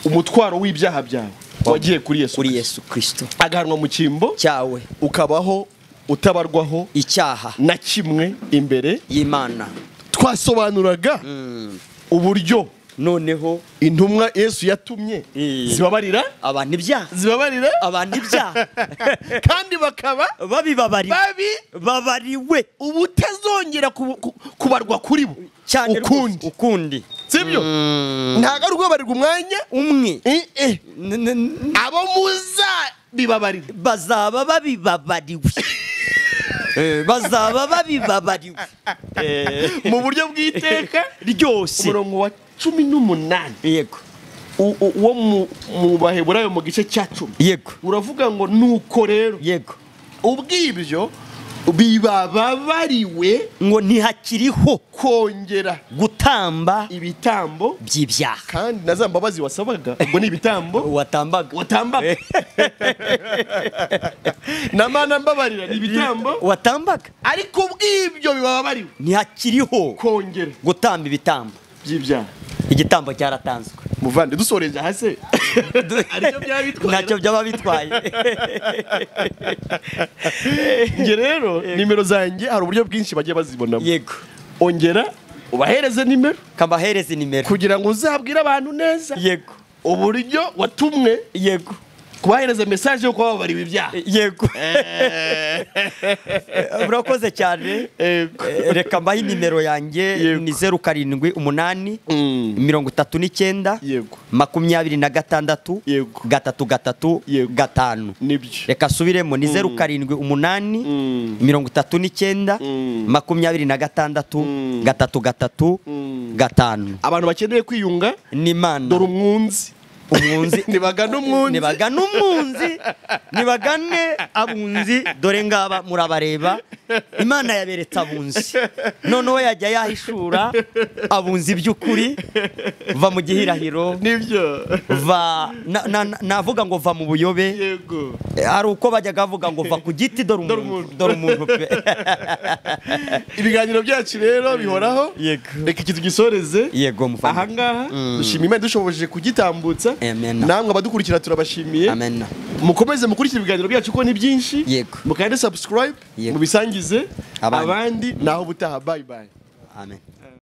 umutwaro w'ibyaha byawe wagiye kuri Yesu, kuri Yesu Kristo, agahanwa mu cyimbo cyawe, ukabaho utabarwaho icyaha na kimwe imbere y'Imana. Twasobanuraga uburyo noneho intumwa Yesu yatumye zibabarira abantu ibyaha, zibabarira abantu ibyaha, kandi bakaba babibabariwe, babariwe ubutazongera kubarwa kuri bo ukundi, ukundi. Sibyo? Ntago ari ubabarirwa umwanya umwe, abo muza bibabarira bazaba babibabariwe, bazaba babibabariwe mu buryo bw'iteka ryose. Umurongo wa 18. Yego. Wo mu Baheburayo mu gice cya 10. Yego. Uravuga ngo nuko rero. Yego. Ubwibyo bibababariwe ngo ntihakiriho kongera gutamba ibitambo by'ibyaha. Kandi na za mbabazi wasabaga ubwo ni ibitambo watambaga. Watambaga. Na mana mbabarira ni ibitambo watambaga. Ariko ubwibyo bibababariwe ntihakiriho kongera gutamba ibitambo by'ibyaha. Igitambo cyaratanzwe. Muvande dusoreje hase. Aricyo byaba bitwaye. Ntacyo byaba bitwaye. Nge rero nimero zanjye hari uburyo bwinshi bagiye bazibonamo. Yego. Ongera ubahereze nimero. Kabahereze nimero. Kugira ngo uzabwire abantu neza. Yego. Uburyo watumwe. Yego. Kubahereza message yo kubabariwe ibyaha. Yego. Urakoze cyane. Reka mbahe nimero yanjye ni 078 39 26 3 3 5. Nibyo. Reka subiremo ni 078 39 26 3 3 5. Abantu bakeneye kwiyunga n'Imana. Dore umwunzi. Umwunzi nibagana umwunzi, nibagana umwunzi, nibagane abunzi, dore ngaba murabareba. Imana yaberetse abunzi, noneho yajya yahishura abunzi by'ukuri. Va mu gihirahiro, nibyo, va navuga ngo va mu buyobe. Yego. Hari uko bajyaga bavuga ngo va ku giti, dore umuntu, dore umuntu pe. Ibiganiro byacu rero bihoraho. Reka iki tugisoreze. Yego mufana. Aha ngaha dushima Imana dushoboje kugitambutsa. Namwe abadukurikira turabashimiye. Amen. Mukomeze mukurikira ibiganiro byacu ko ni byinshi. Yego. Mukande subscribe, mubisangize abandi, naho ubutaha. Bye bye. Amen.